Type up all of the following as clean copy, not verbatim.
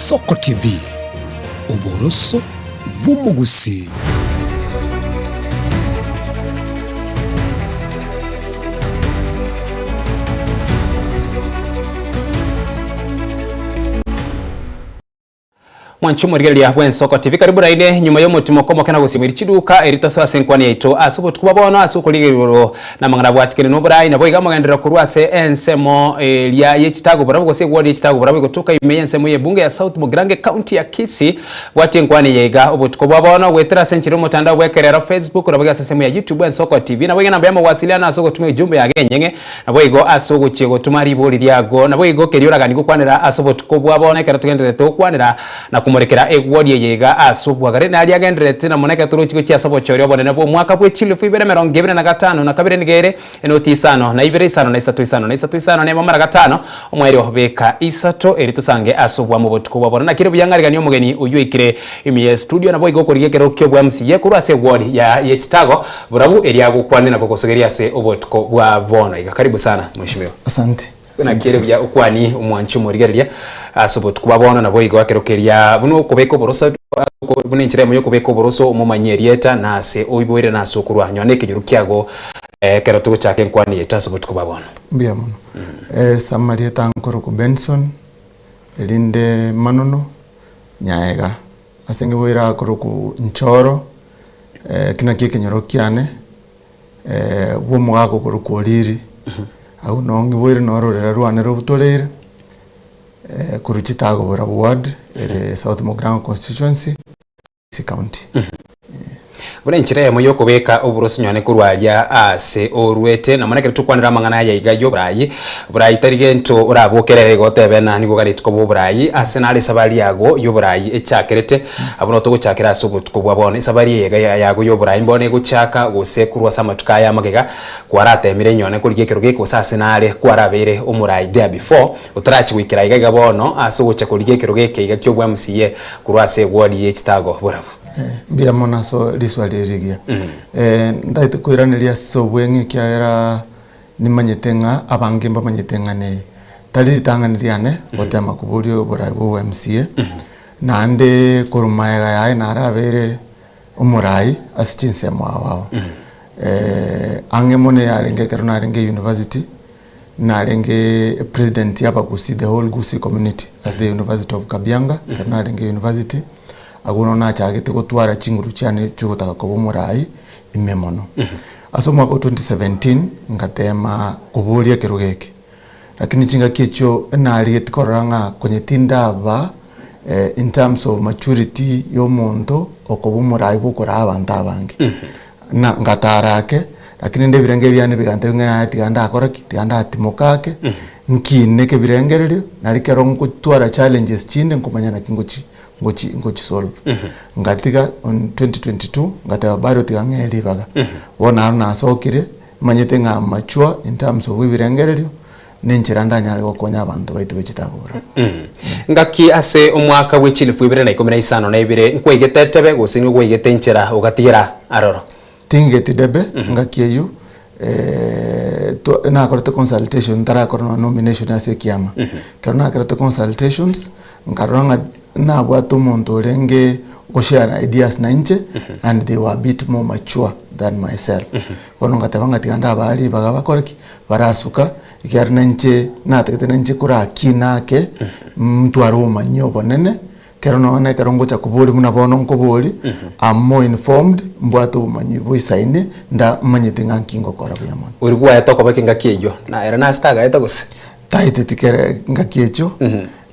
Ensoko TV, oboroso bw'omogusii. Mwanche omorigereria bw'Ensoko TV karibu raine nyuma y'omotimoko omoke na gosimeri chiduka eri tosoe ase enkwana yaito ase obotuko bwa bono ase okorigereria igoro namang'ana abwatikire noborai naboigo amogenderero korwa ase ensemo eria ye chitago borabu gose egwori ye chitago borabu egotoka ime y'ensemo y'ebunge ya South Mugirango ecounty ya Kisii bwatia enkwana eye iga obotuko bwa bono goetera ase enchera y'omotandao bw'ekerero Facebook naboigo ase ensemo ya YouTube Ensoko TV naboigo enamba y'amawasiliano ase ogotuma ejumbe yago enyeng'e Naboigo ase ogochia gotoma ribori riago, naboigo keria oraganie gokwanera ase obotuko bwa bono ekero togendererete gokwanera na komorekera egwori eye iga ase obwagare, naria agendererete na mono ekero torochie gochia ase obochori obonene bw'omwaka bwe chilifu ibere emerongo ebere na gatano na kabere nigo ere enoti isano na ibere isano na isato isano na isato isano na emo mara gatano omoerio beka isato erio tosange ase obwamo obotuko bwa bono. Naki ere buya ng'ariganie omogeni oyio oikire ime ye studio naboigo okorigia ekero ki'obwamsiye korwa ase egwori ya ye chitago Borabu eria agokwane na gogosogeria ase obotuko bwa bono iga. Karibu sana mheshimiwa. Asante. Naki ere buya okwani omwanchi omorigereria ase obotuko bwa bono naboigo ekero keria buna okobeka oboroso buna enchera eyemo yokobeka oboroso omomanyie erieta na ase oiboire na ase okorwa nyora na ekenyoro kiago ekero togochaka enkwani yaito ase obotuko bwa bono. Mbuya mono. Ase amarieta nkorokwa Benson, erinde Manono, Nyaega. Ase ngiboire akorokwa Nchoro, Eki nakio ekenyoro kiane, bw'omogaka okorokwa Oriri, agwo noo ngiboire noo ororera rwane robutoreire, korwa Chitagobora ward, ere South Mugirango constituency, Kisii county. Buna enchera eyemo y'okobeka oborosio nyone korwa aria aase oruete, na mono ekero tokwanera amang'ana aya iga y'oboraai, Boraai tari gento orabokere ere igo otebe ng'a nigo oganetie koba oboraai, ase naro esabari yago y'oboraai echakerete, abwo nabo togochakera ase obotuko bwa bono. Esabari eye iga yago y'oboraai mbono egochaka gose korwa ase amatuko aya amagega kwaratemire nyone korigia ekero geke gose ase nare kwarabeire omoraai there before otarachia goikera iga iga bono ase ogocha korigia ekero geke iga kia obwa-MCA korwa ase eward ye chitago borabu. Mbuya mono ase riswali eri rigiya. Ntagete koiraneria ase obweng'e ekiagera Nimanyete ng'a abange mbamanyete ng'a ne tari ritang'ani riane gotema koboria oborai bwa obo-MCA, naende korwa magega yaye narabeire omorai ase chinsemo ao ao. Ang'e mono yarenge ekero narenge university, narenge president ya abagusii the whole gusii community ase the university of Kabianga, ekero narenge university, agwo noo nachagete gotwara chinguru chiane chiogotaka koba omorai ime mono. Ase omwaka o 2017 ngatema koboria ekerogo eke, lakini chingaki echio narigeti korora ng'a konye tindaba in terms of maturity ya omonto okoba omorai bwokoraa abanto abange. Na ngatara ake, lakini rende ebirengo ebiane bigantebia ng'a yaya tiga ndakora ki, tiga ndatimoka ake, nkineke ebirengererio, nari ekero ngotwara challenges chinde nkomanya naki ngochi ngochi ngochisolve. Ngatiga on 2022 ngateba bado tiga ng'ee ribaga. Bono naro nasokire, manyete ng'a am mature in terms of ebirengererio, na enchera ndanyare gokonya abanto baito be chitagobora. Ngaki ase omwaka bwe chilifu ibere na ikomi na isano na ibere nkwaigete etebe gose nigo gwaigete enchera ogatigera aroro? Tingeti debe ngaki eyio nakorete consultation ntarakora nonya nomination ase ekiama. Ekero nakorete consultations, nkarora ng'a nabwate omonto orenge goshare ideas na inche and they were a bit more mature than myself. Bono ngateba ng'a tiga ndabaa ribaga bakore ki? Barasuka, ekiagera na inche natagete na inche korakina ake, ntware obomanyi obonene. Ekero nonya na ekero ngocha koboria buna bono nkoboria, am more informed, mbwate obomanyi boisaine, nda manyete ng'a nki ngokora buya mono. Oria gwaeta okobeka engaki eyio, na ere nase tagaete gose? Taeteti kere ngaki echio,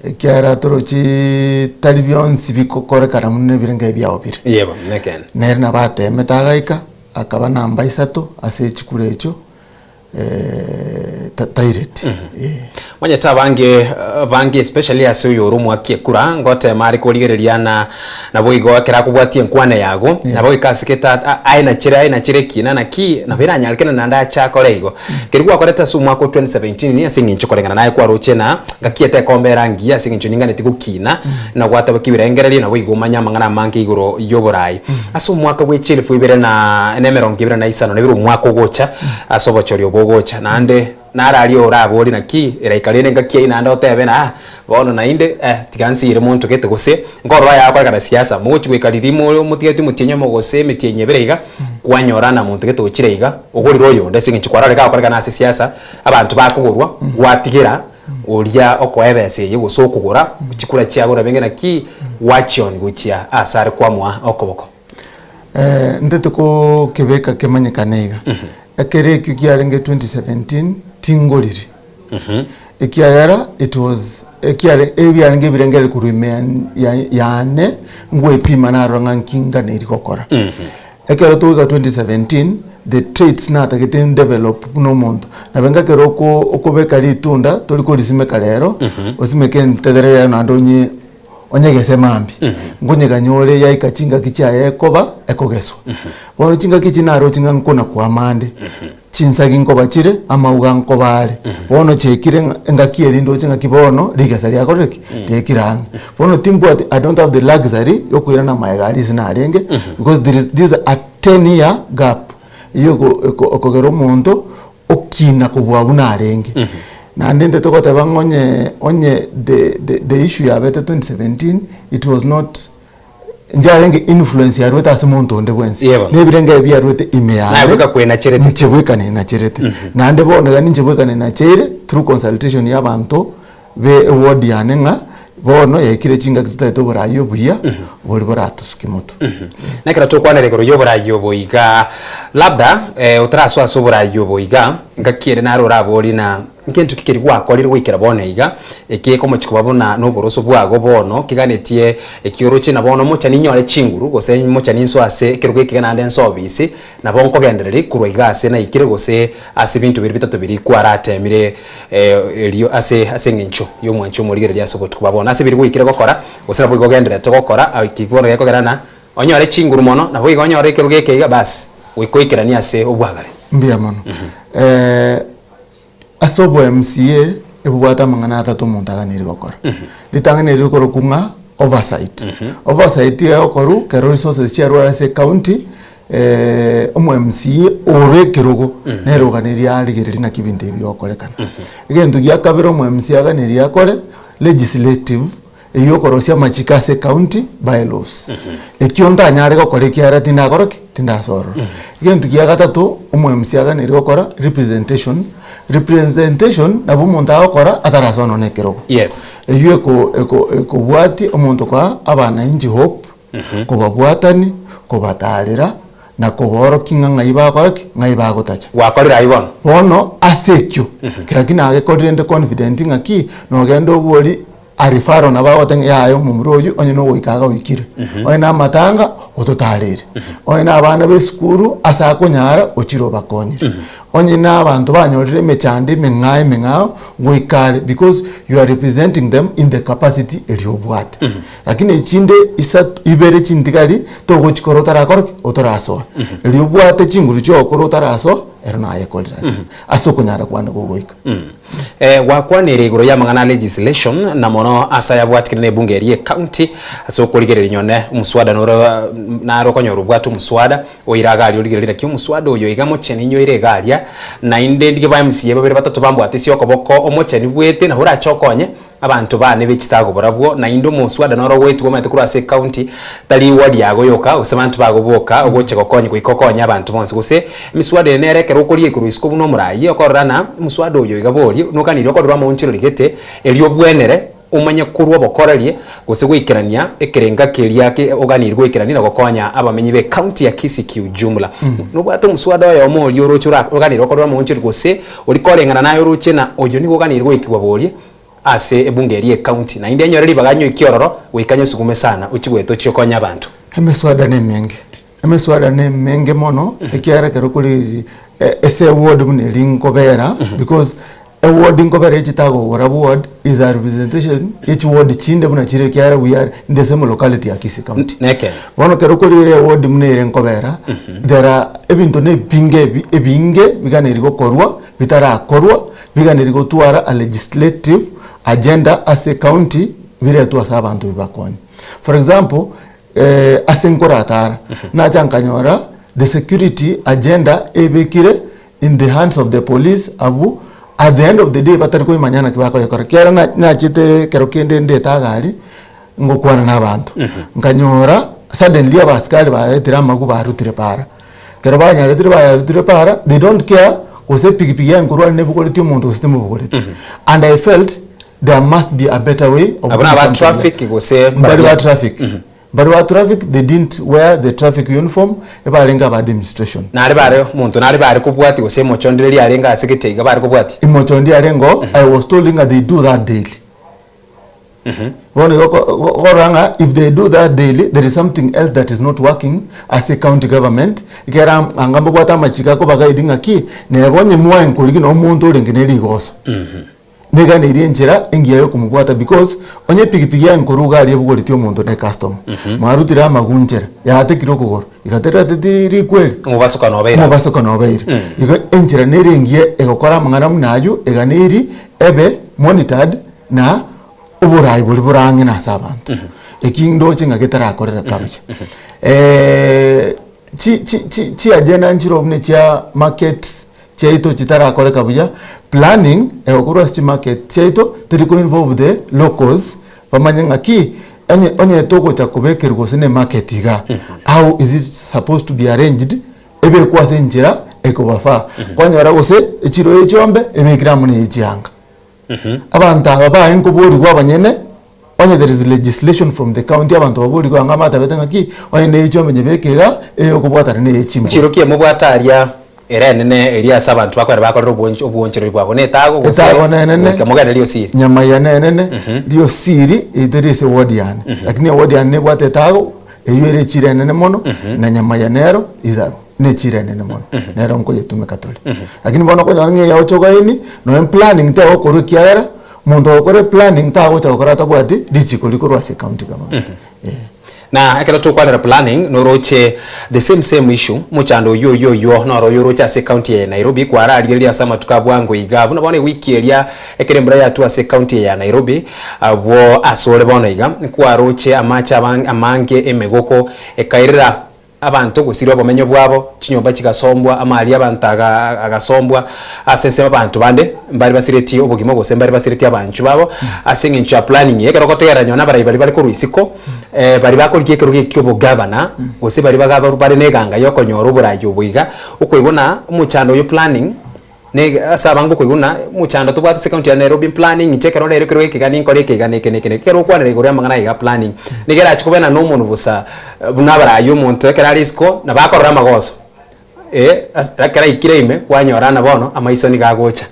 ekiagera torochiiii tari bionsi bikokorekana buna ebirengererio ebiao bire. Yebo, nekeene. Nere nabo atemete agaika, akaba namba isato ase echikura echio. taireti eh. Omanyete abange abange especially ase oyo ore omwaki ekura ngotema are korigereria na naboigo ekero akobwatia enkwana yago Yeah. nabo goika ase gete aye nachire aye nachire ekina naki nabo eranyarekane naende ache akore igo. Keria gwakorete ase omwaka o 2017 ase eng'encho koreng'ana naye kwaroche na ngaki etekomba era ngiya ase eng'encho ninganeti gokina na gwateba ki birengererio naboigo omanye amang'ana amange igoro y'oborai. Ase omwaka bwe chilifu ibere na na emerongo ebere na isano na ibere omwaka ogocha ase obochori obo. gogocha naende naro aria oraborie naki eraika rende engaki eyio naende otebe ng'a ah bono naende eh tiga nsiire monto gete gose nkorora ayagokorekana siasa mogochi goika riria more motigeti omotienyi omo gose emetienyi ebere iga kwanyora na monto gete ochire iga ogorire oyonde ase eng'encho kwarorire gagokorekana ase siasa abanto bakogorwa gwatigera oria okoa ebesa eye gose okogora chikura chiago orabe ng'a naki gwachionia gochia ase are kwamoa okoboko. Ntete kokebeka kemanyekane iga, ekero ekio kiarenge 2017 tingoriri, ekiagera it was ekiare ebiarenge ebirengererio korwa ime ya- yane ngwepima narora ng'a nki nganeri gokora. Ekero togoika 2017, the traits natagete ndevelop buna omonto, nabo enga ekero oko okobeka ritunda tori korisimeka rero, osimeke entetere rero naende onye onyegese mambia, nkonyeganya ore yaika chingaki chiaye ekoba ekogeswa. Bono chingaki echi naroche ng'a nkona kwama ande, chinsagi nkoba chire, amauga nkoba are, bono chiaikire ng'a engaki eria ndoche ng'aki bono rigesa riakorire ki? Riaikire ang'e. Bono timbwati I don't have the luxury ya okoirana amaega aria ase narenge, because there is this is a ten year gap eywo eko eko ekogera omonto okina kobua buna arenge. Naende intwe togoteba ng'a onye onye the the the issue yabete 2017 it was not njarenge influence yarwete ase monto onde bwensi. Yebo. Na ebirengererio biarwete ime yane. Naye bweka kwenacherete. Inche bweka nenacherete. Naende bono iga ninche bweka nenacheire through consultation ya abanto be eward yane ng'a bono yaikire chingaki totagete oborai obuya boria boratosukie motwe. Na ekero tokwanera igoro y'oborai obo iga, labda otarasoa ase oborai obo iga, ngaki ere naro oraborie na nkento ki keria gwakorire goikera bono iga, eke ekomochia koba buna noboroso bwago bono, keganetie ekioroche na bono mocha ninyore chinguru, gose mocha ninsoe ase ekerogo ekega naende nsoe obisi, Nabo nkogendereria korwa iga ase naikire gose ase ebinto biria bitato biria kwarateemire erio ase ase engencho y'omwanchi omorigereria ase obotuko bwa bono. Ase biria gwaikire gokora, gose nabo igo ogendererete gokora, eki bono gekogera ng'a onyore chinguru mono, nabo igo onyore ekerogo eke iga bas, goika oikeranie ase obwagare. Mbuya mono. Ase obo MCA ebobwate amang'ana atato omonto aganeirie gokora. Ritang'ani eri rikorokwa ng'a oversight. Oversight iga egokorwa kero resources chiarware ase ecounty omo MCA ore ekerogo nere oganeiri arigererie naki ebinto ebi bigokorekana. Egento gia kabere omo MCA aganeirie akore, legislative eyio okorosia amachiko ase ecounty by-laws. Ekio ntanyare gokora ekiagera tindakora ki? Tindasa ororo. Egento gia gatato, omo MC aganeirie gokora representation, representation nabo omonto agokora atarasoa nonya na ekerogo. Yes. Eyio eko eko ekobwatia omonto koa abananchi hope, kobabwatani, kobatarera, na kobaorokia ng'a ng'ai bagokora ki? Ng'ai bagotacha. Gwakorire ayio bono? Bono ase ekio, kera ki nagekorire nde confident ng'aki, nogende oborie Arifaro nabo agote ng'a yaya omomura oyio onye nogoika iga oikire, onye na amatanga ototareire, onye na abana b'esukuru ase akonyara ochire obakonyire, onye na abanto banyorire emechando emeng'ao emeng'ao goika are because you are representing them in the capacity eria obwate. Lakini echinde isato ibere chintigari togochikora otarakora ki? Otorasoa. Eria obwate chinguru chiogokora otarasoa ero nayekorire ase ase okonyara kwane gogoika. Gwakwanire igoro y'amang'ana a legislation na mono ase ayabwatikire n'ebunge eria y'ecounty ase okorigereria nyone omuswada noro naro okonyora obwate omuswada oire iga aria origererie naki omuswada oyo iga mocheni inyoire iga aria naende ndigie ba MCA babere batato bambwate okoboko omocheni bwete nabo orache okonye Abanto baane be chitaago barabwo, naende omoswada noro ogoetigwa omanyete korwa ase ecounty, tari ward yago yoka, gose abanto bago boka, ogocha gokonya goika okonye abanto bonsi. Gose emiswada eye nere ekero okoria korwa isiko buna omoraia, okorora ng'a omoswada oyo iga borie, noganirie okorerwa amaonchoreri gete, erio obwenere omanye korwa obokorerie, gose goikerania ekerenga keria ke oganirie goikerania na gokonya abamenyi be ecounty ya Kisii kiujumla. Nobwate omoswada oyomo oria oroche ora oganirie okorerwa amaonchoreri gose oria koreng'ana naye oroche ng'a oyo nigo oganirie goikigwa borie, Ase ebunge eria y'ecounty, naende enyore ribaga nyoikie ororo, goika nyosugume sana, ochie goeta ochie okonye abanto. Emeswada nemenge, emeswada nemenge mono ekiagera ekero korigereria ase eward buna eria nkobera because eward nkobera echitagogora ward is a representation ya chiward chinde buna chire ekiagera we are in the same locality ya Kisii county. Nekeene. Bono ekero okorigereria eward buna ere nkobera there are ebinto na ebinge ebi ebinge biganeiri gokorwa bitarakorwa Biganeri gotwara a legislative agenda ase ecounty biretwe ase abanto bibakonye. For example, ase nkoratara, nacha nkanyora the security agenda ebekire. in the hands of the police abwo at the end of the day batari koimanya naki bakoyekora. Ekiagera na nachete ekero kende ndete agari, ngokwana na abanto, nkanyora suddenly abasikari baretire amagu barutire para. Ekero banyaretire bayarutire para, they don't care gose epikipiki yaye nkorwa nebogoretie omonto gose temobogoretie. And I felt there must be a better way of Abwo doing naba something like traffic gose mbari ba traffic. Mbari ba traffic they didn't wear the traffic uniform ebarenge aba administration. Nare bare omonto nare bare kobwatia gose emochondire riarenge ase gete iga bare kobwatia. Emochondi yarenge oo I was told ng'a they do that daily. Bono igo oko- go- okorora ng'a if they do that daily there is something else that is not working ase county government ekero am- anga mbabwate amachiko akobaguide ng'aki neba onye mwaye nkorigi na omonto orenge ne rigoso. Neganeirie enchera engiya yokomobwata because onye epigipigi yaye nkorwa iga aria ebogoretie omonto ne customer mwarutire amagu nchera yatekire okogoro igaterateti rikweri Omobasokano obeire. omobasokano obeire igo enchera nere engiya egokora amang'ana buna aywo eganeiri ebe monitored na oborai boria bore ang'e na ase abanto eki ndoche ng'a getarakorera kabisa chi chi chi chiagenda nchire buna chia markets chiaito chitarakoreka buya, planning egokorwa ase chimarket chiaito teri ko involve the locals bamanye ng'aki onye onye togocha kobekerwa gose ne market igaa, how is it supposed to be arranged ebekwe ase enchera ekobafaa. Kwanyora gose echiro ya echiombe ebekire amo na eye chianga. Abanto aba baye nkoborigwa abanyene, onye there is legislation from the county abanto baborigwe ang'e amatabete ng'aki, onye na echiombe nyebeke igaa, eye okobwatana na eye chimbori. Chiro ki emobwate aria ere enene eria ase abanto bakoenda bakorera obwonch obwonchoreri bwabo na etago gose Etago nenene. goika mogende riosiri? Nyamaiya nenene, riosiri eye teri ase eward yane, lakini eward yane nebwate etago, eywo ere echiro enene mono, na Nyamaiya nero is a nechiro enene mono, nero nkoyetumeka tore. Lakini bono okonyora ng'a eyagocha ogaini, nonya planning tegokorwa ekiagera, monto ogokora eplanning tagocha gokora atabwati richiko rikorwa ase ecounty government, eh. Na ekero tokwanera planning noroche the same same issue mochando oyio oyio oyio noro oyo oroche ase ecounty eye ya Nairobi kwararigereria ase amatuko a bwango iga buna bono ewiki eria ekero embura yatwa ase ecounty eye ya Nairobi abwo asore bono iga nkwaroche amache abange amange emegoko ekairera Abanto gosiria obomenyo bwabo, chinyomba chigasombwa, amari y'abanto aga agasombwa, ase ensemo abanto bande mbare basiretie obogima gose mbare basiretie abanchwa babo, ase eng'encho ya planning eye. Ekero ogotegerera nonye na abarai baria bare korwa isiko, baria bakorigia ekerogo eki kia obogavana, gose baria baga bare na eganga ya okonyora oborai obo iga, okoigwa ng'a omochando oyo planning. Ne ase abange okoigwa ng'a omochando tobwate ase ecounty ya Nairobi planning inche ekero rero ekero ekeiga ninkore ekeiga na eke na eke na eke. Ekero okwanera igoro y'amang'ana aya iga planning, nigo erache kobena na omonwe bosa buna abarayia omonto ekero are isiko nabo akorora amagoso eh ase ekero aikire ime kwanyora ng'a bono amaiso nigo agocha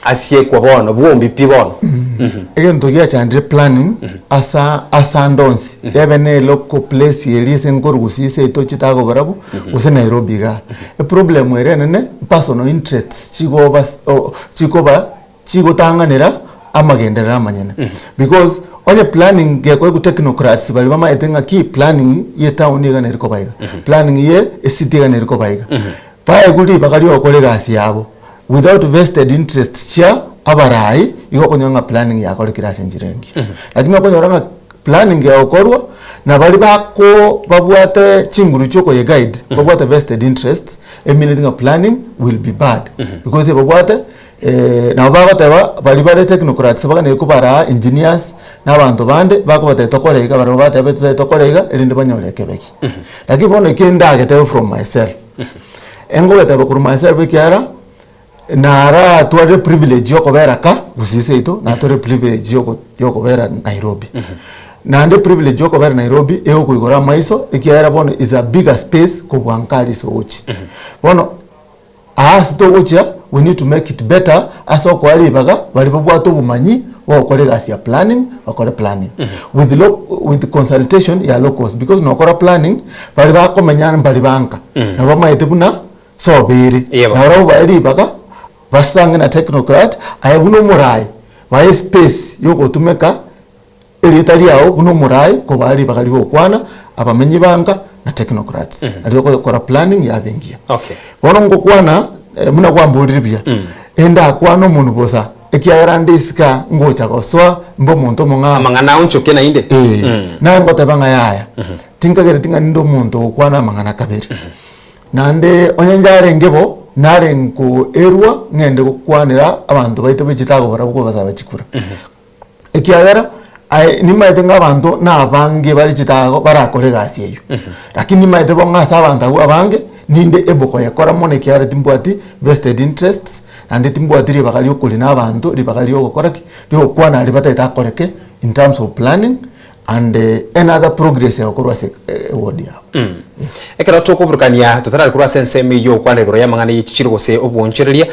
asiekwa bono bwombi pi bono. Egento giachandire planning asa ase ande onsi ebe ne local place eria ase nkorusia ase etochi tagobarabwo gose Nairobi igaa. Eproblem ere enene personal interests chigoba chikoba chigotang'anera amagenderero amanyene because onye planning gekoegwa technocrats baria bamaete ng'aki planning ye etown iga neri koba iga, planning ye ecity iga neri koba iga. Baegwe ribaga riogokora egasi yabo without vested interests chia abarai igo okonyora ng'a planning yakorekire ase enchera engiya. Lakini okonyora ng'a planning egokorwa na baria bako babwate chinguru chia okoye guide babwate vested interests emineti ng'a planning will be bad because ebabwate nabo bagoteba baria bare technocrats baganeirie kobaraa engineers na abanto bande bakobatebia tokore iga barabwo batebe totari tokore iga erinde banyore ekebegi. Lakini bono eki ndagetebe from myself, engogeteba korwa myself ekiagera Naratwarire privilege yokobera ka gusii seito, natwarire privilege yoko yokobera Nairobi. Naende privilege yokobera Nairobi egokoigora amaiso ekiagera bono is a bigger space kobua nka aria ase ogochia. Bono aa ase togochia we need to make it better ase okoa ribaga baria babwate obomanyi bogokora egasi ya planning bakore planning with lo with consultation ya locals because nokora planning baria bakomenya mbari banka nabo bamaete buna Sobere, Yebo. na barabwo bae ribaga basange na technocrat, aye buna omoraai bae space yogotumeka erieta riao buna omoraai kobaa ribaga rigokwana abamenyi banka na technocrats nario okora planning yabe engiya. Okay. Bono ngokwana eh, buna kwamborire buya endakwana omonwe bosa ekiagera nde isiko aa ngocha gosoa mbe omonto omong'ao Amang'ana aonchoke naende. Eh, naye ngoteba ng'a yaya tinkagereti ng'a ninde omonto ogokwana amang'ana kabere. Naende onye njarenge bo. nare nkoerwa ng'ende gokwanera abanto baito be chitago barabwo kobasaba chikura. Ekiagera aye nimaete ng'a abanto na abange bare chitago barakore egasi eywo, lakini nimaete bo ng'a ase abanto abwo abange ninde able koyekora mono ekiagera timbwati vested interests naende timbwati ribaga ria okorina abanto, ribaga ria ogokora ki, ria ogokwana aria batagete akoreke in terms of planning and any other progress egokorwa ase eward yabo. Yes. Ekero tokoburukania totarari korwa ase ensemo eyio okwana igoro y'amang'ana ye chichiro gose obwoonchoreria,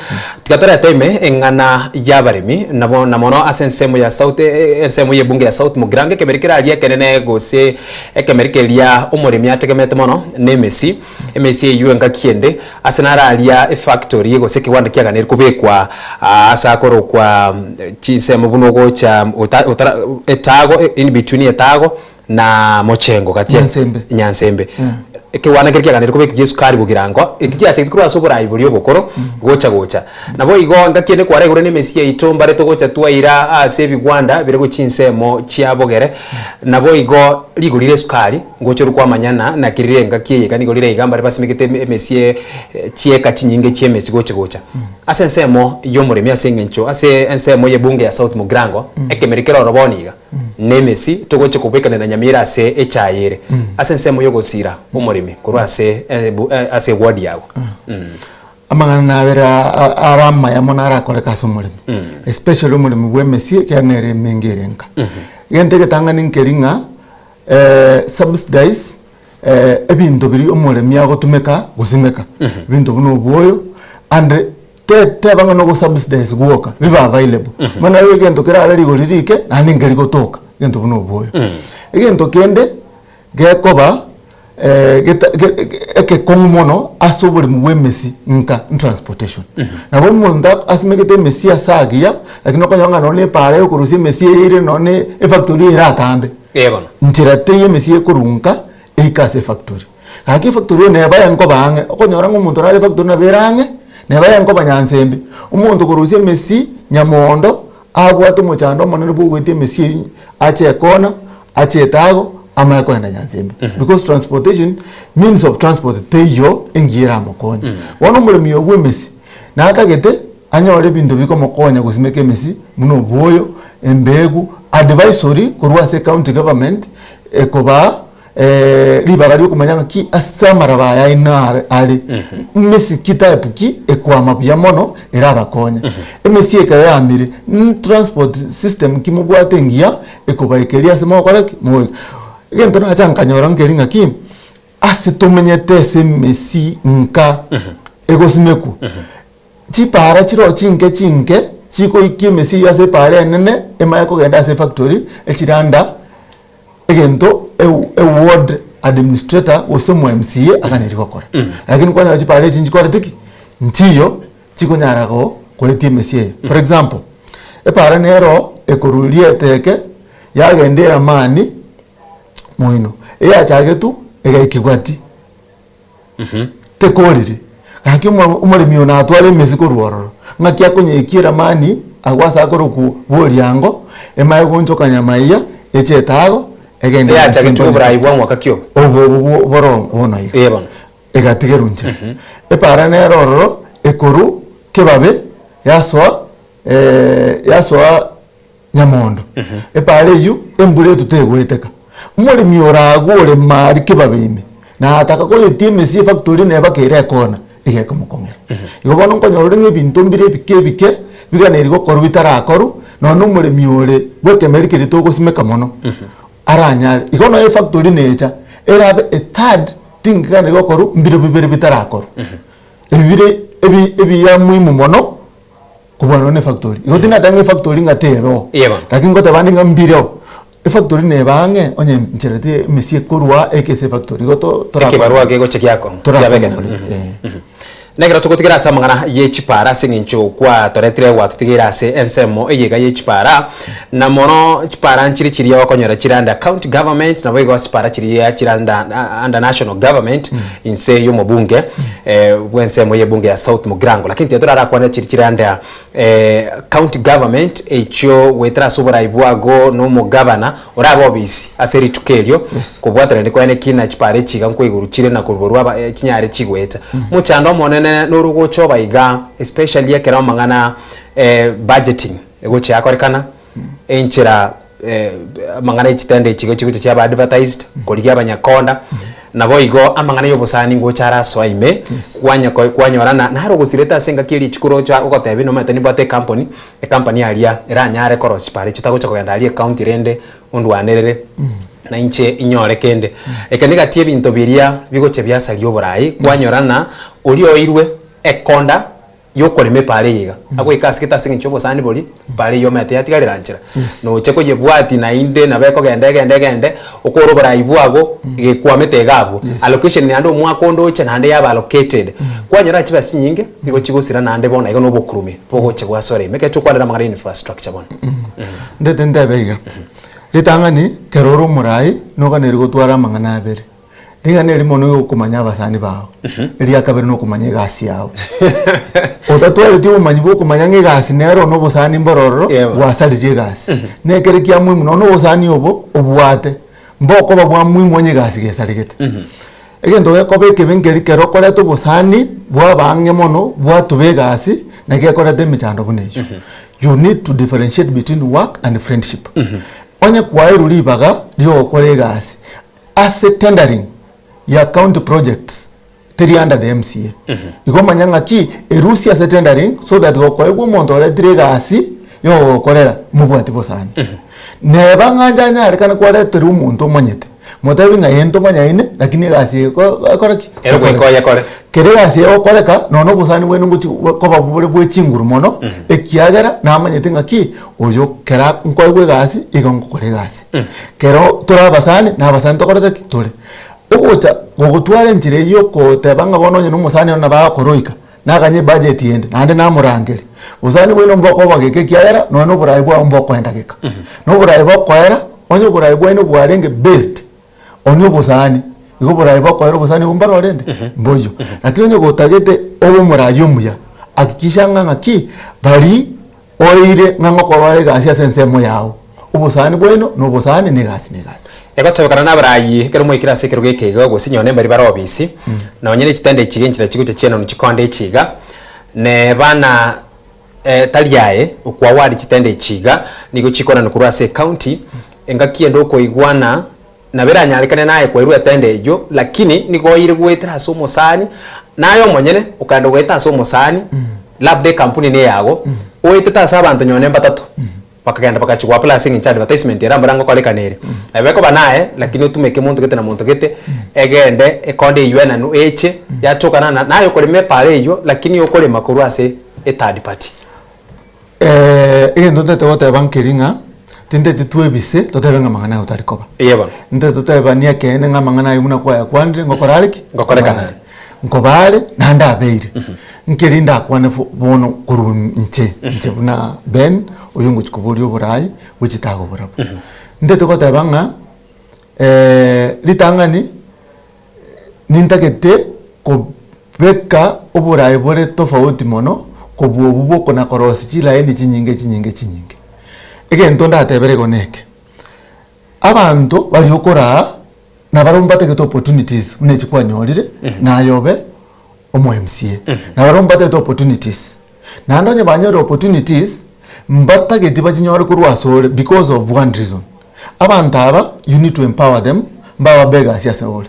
tiga torete ime eng'ana y'abaremi, nabo na mono ase ensemo ya South ensemo y'ebunge ya South Mugirango ekemeri keraria ekenene gose ekemeri keria omoremi ategemete mono nemesi, emesi eyio engaki ende ase nararia efactory gose ekewanda kiaganeirie kobekwa ase akorokwa chinsemo buna ogocha ota otara etago in between etago na mochengo gati Nyansembe. Nyansembe. Ekewana keria kiaganeirie kobekwa gia esukari bogirango, eki kiachagete korwa ase oborai boria obokoro gocha gocha. Nabo igo engaki ende kware igoro na emesia yaito mbare togocha twaira ase ebigwanda bire gochia chinsemo chia bogere, nabo igo rigori ria esukari ngocha ore kwamanyana naki rire engaki eye iga nigo rire iga mbare basimegete emesie chieka chinyinge chi'emesi gochi gocha. Ase ensemo y'omoremi ase eng'encho ase ensemo y'ebunge ya South Mugirango, ekemeri kere ororo bono iga. Nemesi togochia kobekanera nyamira ase echaye ere, ase ensemo y'ogosiira omoremi korwa ase ase eward yago. Amang'ana nabere are amaya mono arakoreke ase omoremi, especially omoremi bwa emesie ekiagera nere emenge ere nka. Egento egetang'ani nkeri ng'a subsidize ebinto biria omoremi agotumeka gosimeka, ebinto buna obwoyo and te teba ng'a nogo subsidize gwoka, bibe available. Bono nabo egento kerabe rigori rike naende nkeri gotoka, egento buna obwoyo. Egento kende gekoba geta ge ekekong'u mono ase oboremi bwa emesi nka transportation. Nabo omonto asimegete emesi ase agiya, lakini okonyora ng'a nonye na epaara ya okorusia emesi eye ere nonye na efactory ere atambe. Ee bono. Nchera teiyo emesi ekorunka eike ase efactory. Gaki efactory eye neba enkoba ang'e, okonyora ng'a omonto nare efactory nabo ere ang'e, neba enkoba nyansembe. Omonto korusia emesi nyamondo, abwate omochando omonene bwa ogoetia emesi eywo ache ekona, ache etago, amanye kogenda nyansembe. Because transportation, means of transport teiyo engiya eramokonye. Bono omoremi oyo bwa emesi, natagete anyore ebinto bikomokonya gosimeka emesi buna obwoyo, embegu, advisory korwa ase ecounty government, ekobaa ribaga riokomanya ng'aki ase amaraba aya aino are are mesi ki type ki ekwama buya mono erabakonye. Emesi ekero yamire transport system ki mobwate engiya ekobaikeria ase mogokora ki? Mogoika. Egento nacha nkanyora nkeri ng'aki, ase tomenyete ase emesi nka egosimekwa, chipara chiroo chinke chinke chikoikia emesi eywo ase epara enene emanye kogenda ase efactory echiranda. Egento eward administrator gose omo MCA aganeri gokora. Lakini kwanyora chipara echi nchikorete ki? Nchiyo chikonyara go koetia emesie eye. For example, epara nero ekorwa rieteke yagenda eramani moino, eyachagetwe egaikigwa ti. Tekoriri. Gaki omo omoremi oyo natware emesi korwa ororo, ng'aki akonyekia eramani agwo ase akorokwa boriango, emaye gonchoka nyamaiya, eche etago, egende Eyachagetwe oborai bwa mwaka ki obo? Obo obo boro bono iga. Ee bono. Egatigerwa nchera. Epara nere ororo, ekorwa kebabe, yasoa yasoa nyamondo. Epaara eyio embura etwe tegoeteka. Omoremi oragwe ore maari kebabe ime, na ataka koyetia emesie efactory neba kere ekona, iga ekomokong'era. Igo bono nkonyora ore ng'a ebinto mbire ebike ebike, biganeiri gokorwa bitarakorwa, nonya na omoremi ore bwa ekemeri keria togosimeka mono, aranyare. Igo nonya efactory necha, erabe a third thing eganeiri gokorwa, mbire bibere bitarakorwa. Ebi bire ebi ebiya muhimu mono. Kobua nonya na efactory. Igo tinateba ng'a efactory ng'a tebeo. Eye bono. Lakini ngoteba ande ng'a mbireo. Efactory neba ang'e onye nchera te emesie ekorwa eke ase efactory. Igo to torakore. Ekebarua kegocha giakong'a, Torakore kiabekana. omoremo, eh. Nekero togotigera ase amang'ana ye chipara ase eng'encho kwatoretire gwatotigeire ase ensemo eye iga ye chipara, na mono chipara nchire chiria okonyora chire under county government nabo igo chipara chiria chire under under national government inse y'omobunge bw'ensemo y'ebunge ya South Mugirango. Lakini tiga torarakwane chiria chire under county government echio goetera ase oborai bwago na omogabana orabe obisi ase rituko erio Yes. kobwatanani kwaye neki na chipara echi iga nkoiguru chire na koruborwa aba chinyare chigoeta. Mochando omonene. omonene noro ogocha oba iga especially ekero amang'ana budgeting egochia yakorekana, enchera amang'ana ya chitenda echi chigocha chiaba advertised, korigia abanyakonda, naboigo amang'ana ya obosani ngocha arasoa ime, kwanya ko kwanyora na naro ogosirete ase engaki eria richiko rocha ogotebia nomanyete nimbwate ecompany, ecompany aria eranyare korosia chipara echio tagocha kogenda aria ecounty rende ondwanerere na inche inyore kende. Eke negati ebinto biria bigochia biasaria oborai, kwanyora ng'a oria oirwe ekonda yokorema epaara eye iga, agoika ase gete ase eng'encho y'obosani boria, epaara eyio omanyete yatigarera nchera. Noche koyebwatia naende nabo ekogenda egende egende, okore oborai bwago, gekwamete iga abwo. Allocation naende omwaka onde oche naende yaba allocated. Kwanyora chibesa chinyinge, nigo chigosira naende bono iga na obokurumi bogocha bwasore ime. Ekero tokwanera amang'ana ya infrastructure bono. Ndete ntebe iga, ritang'ani kero ore omorai noganeri gotwara amang'ana abere. Ring'ana erimo nigo okomanya abasani bao, eria kabere nokomanya egasi yao. Otatwareti obomanyi bwa okomanya ng'a egasi nero na obosani mboro ororo, Yebo. gwasaririe egasi. Na ekere kia muhimu nonya na obosani obo obwate, mbokoba bwa muhimu onye egasi gesaregete. Egento gekoba ekebe nkeri kero okoreta obosani bwaba ang'e mono, bwatuba egasi, naki gekoreta emechando buna eyio. You need to differentiate between work and friendship. Onye kwaerwe ribaga riogokora egasi, Ase tendering ya county projects teri under the MCA. Igo manya ng'aki erusie ase tendering so that gokoegwa omonto oretire egasi yogokorera mobwati bosani. Neba ng'a njanyarekane kwareterwa omonto omanyete motebi ng'a ee ntomanyaine lakini egasi eye ekore ki? Ere goika oyekore. Kere egasi eye egokoreka nonya obosani bwaino ngochi koba bore bwe chinguru mono ekiagera namanyete ng'aki oyo kera nkoegwa egasi igo ngokora egasi. Kero tore abasani, na abasani tokorete ki? Tore. Ogocha gogotwara enchera eywo okoteba ng'a bono onye na omosani one nabo agokoroika, naganye ebudget ende, naende namorangeria. Obosani bwaino mbokoba geka ekiagera nonya na oborai bwao mbokoenda geka. Na oborai bokoera, onye oborai bwaino bwarenge based on obosani, igo oborai bokoera obosani obwo mbaroo rende? Mboiyo. Lakini onye gotagete obe omorai omuya, hakikisha ng'a ng'aki, baria Oeire ng'a ngokorora egasi ase ensemo yao, obosani bwaino nobosani, na egasi negasi. Egotebekana nabarayi ekero mwaikire ase ekerogo eke iga, gose nonye mbaria bare obisi, nonye ne chitende echi iga enchera chigocha chienanu chikonde echi iga, neba na tari aye okoaward chitende echi iga, nigo chikonanwa korwa ase ecounty, engaki ende okoigwana. Nabo eranyarekane naye koirwa etende eyio, lakini nigo oire goetera ase omosani, naye omonyene okaenda goeta ase omosani, labda ekampuni neyago, oetete ase abanto nyone mbatato, bakagenda bagachia goapply ase eng'encho advertisement ere mbora ngokorekana ere. Nabo ekoba naye, lakini otumeke monto gete na monto gete, egende ekonde eyio enanu eche, yachokana na naye okorema epara eyio, lakini okorema korwa ase ethird party. Egento ntagete goteba nkeri ng'a, tintagete twebise totebe ng'a amang'ana aye otari koba. Eye bono. Ntagete totebanie ekeene ng'a amang'ana aye buna kwayakwanire ngokora are ki? Ngokorekana are. Nkoba are, naende abeire. Nkeri ndakwane fo bono korwa inche, inche buna Ben, oywo ngochia koboria oborai, bwe chitago borabwo. Ntagete goteba ng'a ritang'ani. Nintagete kobeka oboraai bore tofauti mono kobua obwo bw'okona korosia chilaini chinyinge chinyinge chinyinge. Egento ndatebere igo neke, abanto baria okoraa nabarabwo mbatagete opportunities buna echi kwanyorire naye obe omo MCA. Nabarabwo mbatagete opportunities. Naende onye banyorire opportunities, mbatageti bachinyore korwa asore because of one reason, abanto aba you need to empower them mbababe egasi ase ore.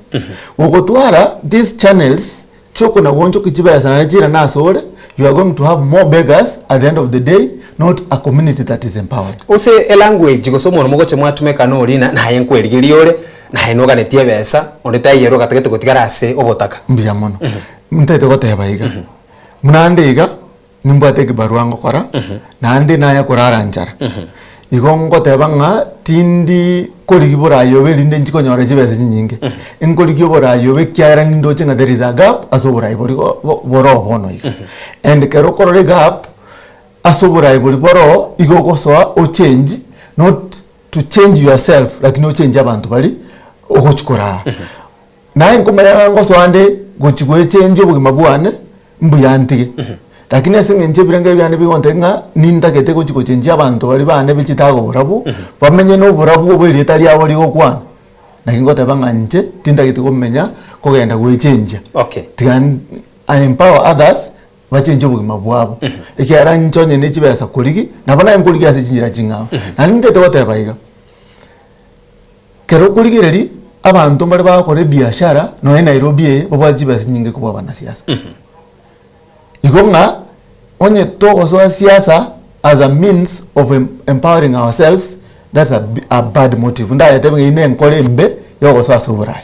Gogotwara these channels chiokona goonchokia chibesa naende chiirane ase ore, you are going to have more beggars at the end of the day not a community that is empowered. Gose elanguage gose omonwe mogochia mwatumeka nori na naye nkwerigeria ore, naye noganetie ebesa, onde taiyo ere ogatagete gotigara ase obotaka. Mbuya mono. Ntagete goteba iga, Buna ande iga, nimbwate ekibarua ngokora, naende naye korara nchara. Igo ngoteba ng'a tindi korigia borayi obe erinde nchi konyora chibesa chinyinge. Nkorigia oborayi obe ekiagera nindoche ng'a there is a gap ase oborayi boria go bo boroo bono iga. And ekero okorora egap ase oborayi boria boroo, igo ogosoa ochange not to change yourself lakini ochange abanto baria ogochi koraa. Naye nkomanya ng'a ngosoa nde gochia goechenjia obogima bwane, mbuya ntige. Lakini ase eng'encho ebirengererio biane bigontebia ng'a nintagete gochia gochenjia abanto baria bane be chitago oborabu, bamenye na oborabu obo erieta riabo rigokwana, naki ngoteba ng'a inche tintageti komenya kogenda goechenjia. Okay. Tiga. I empower others bachenche obogima bwabo. Ekiagera inche onye ne chibesa korigia, nabo naye nkorigia ase chinchera ching'ao. Naende nintete goteba iga, kero okorigereria abanto mbare bagokora ebiashara nonye Nairobi eye babwate chibesa chinyinge kobua abanasiasa. Igo ng'a onye togosoa siasa as a means of empowering ourselves that's a a bad motive. Ndayetebe ng'a eyio ne enkoro embe ya ogosoa ase oborai.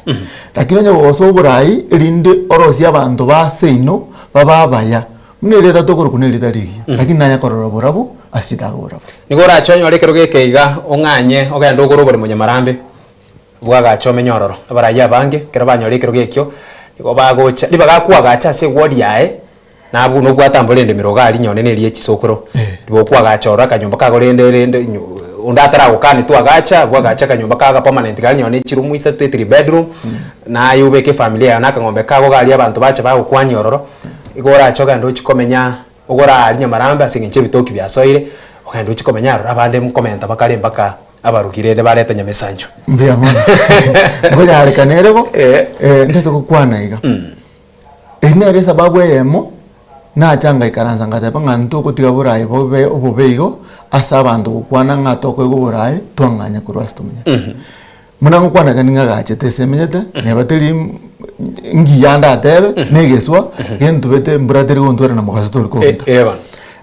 Lakini onye gogosoa oborai erinde orosie abanto ba seino babe abaya, buna erieta tokorokwa na erieta rigiya, lakini naye korora oborabu ase chitago oborabu. Nigo orache onyore ekerogo eke iga, ong'anye ogende ogore oboremo nyamarambe. Bwagacha omenye ororo. Abarai abange ekero banyora ekerogo ekio, nigo bagocha, ribaga akwagacha ase eward yaye, nabwo nobwatambore endemero iga aria nyone neria echisokoro, ribaga okwagacha ororo akanyomba kago rende rende nyo onde ataragokani twagacha, bwagacha akanyomba kago permanent karia nonye ne chiroom isato ethree bedroom, naye obeke efamiri yago na akang'ombe kago iga aria abanto bacha bagokwania ororo, igo orache ogende ochie komenya ogore aria nyamarambe ase eng'encho ebitoki biasoire, ogende ochie komenya aroro abande nkomenta bakare mpaka. Abarugi rende bareta nyamesancho. Mbuya mono. Nkonyarekana ere bo, Eh. eh, ntete gokwana iga. Eri nere esababu eyemo, nacha ngaikaransa ngateba ng'a ntogotiga borayi bobe obobe igo, ase abanto gokwana ng'a tokoigwa oborayi, twang'anya korwa ase tomenyete. Buna ngokwana iga ning'agachete ase emenyete, neba teri ngiya ndatebe, na egeswa, gentubete mbura teri gontwera na mogaso tori kong'ita. Eh, eh bono.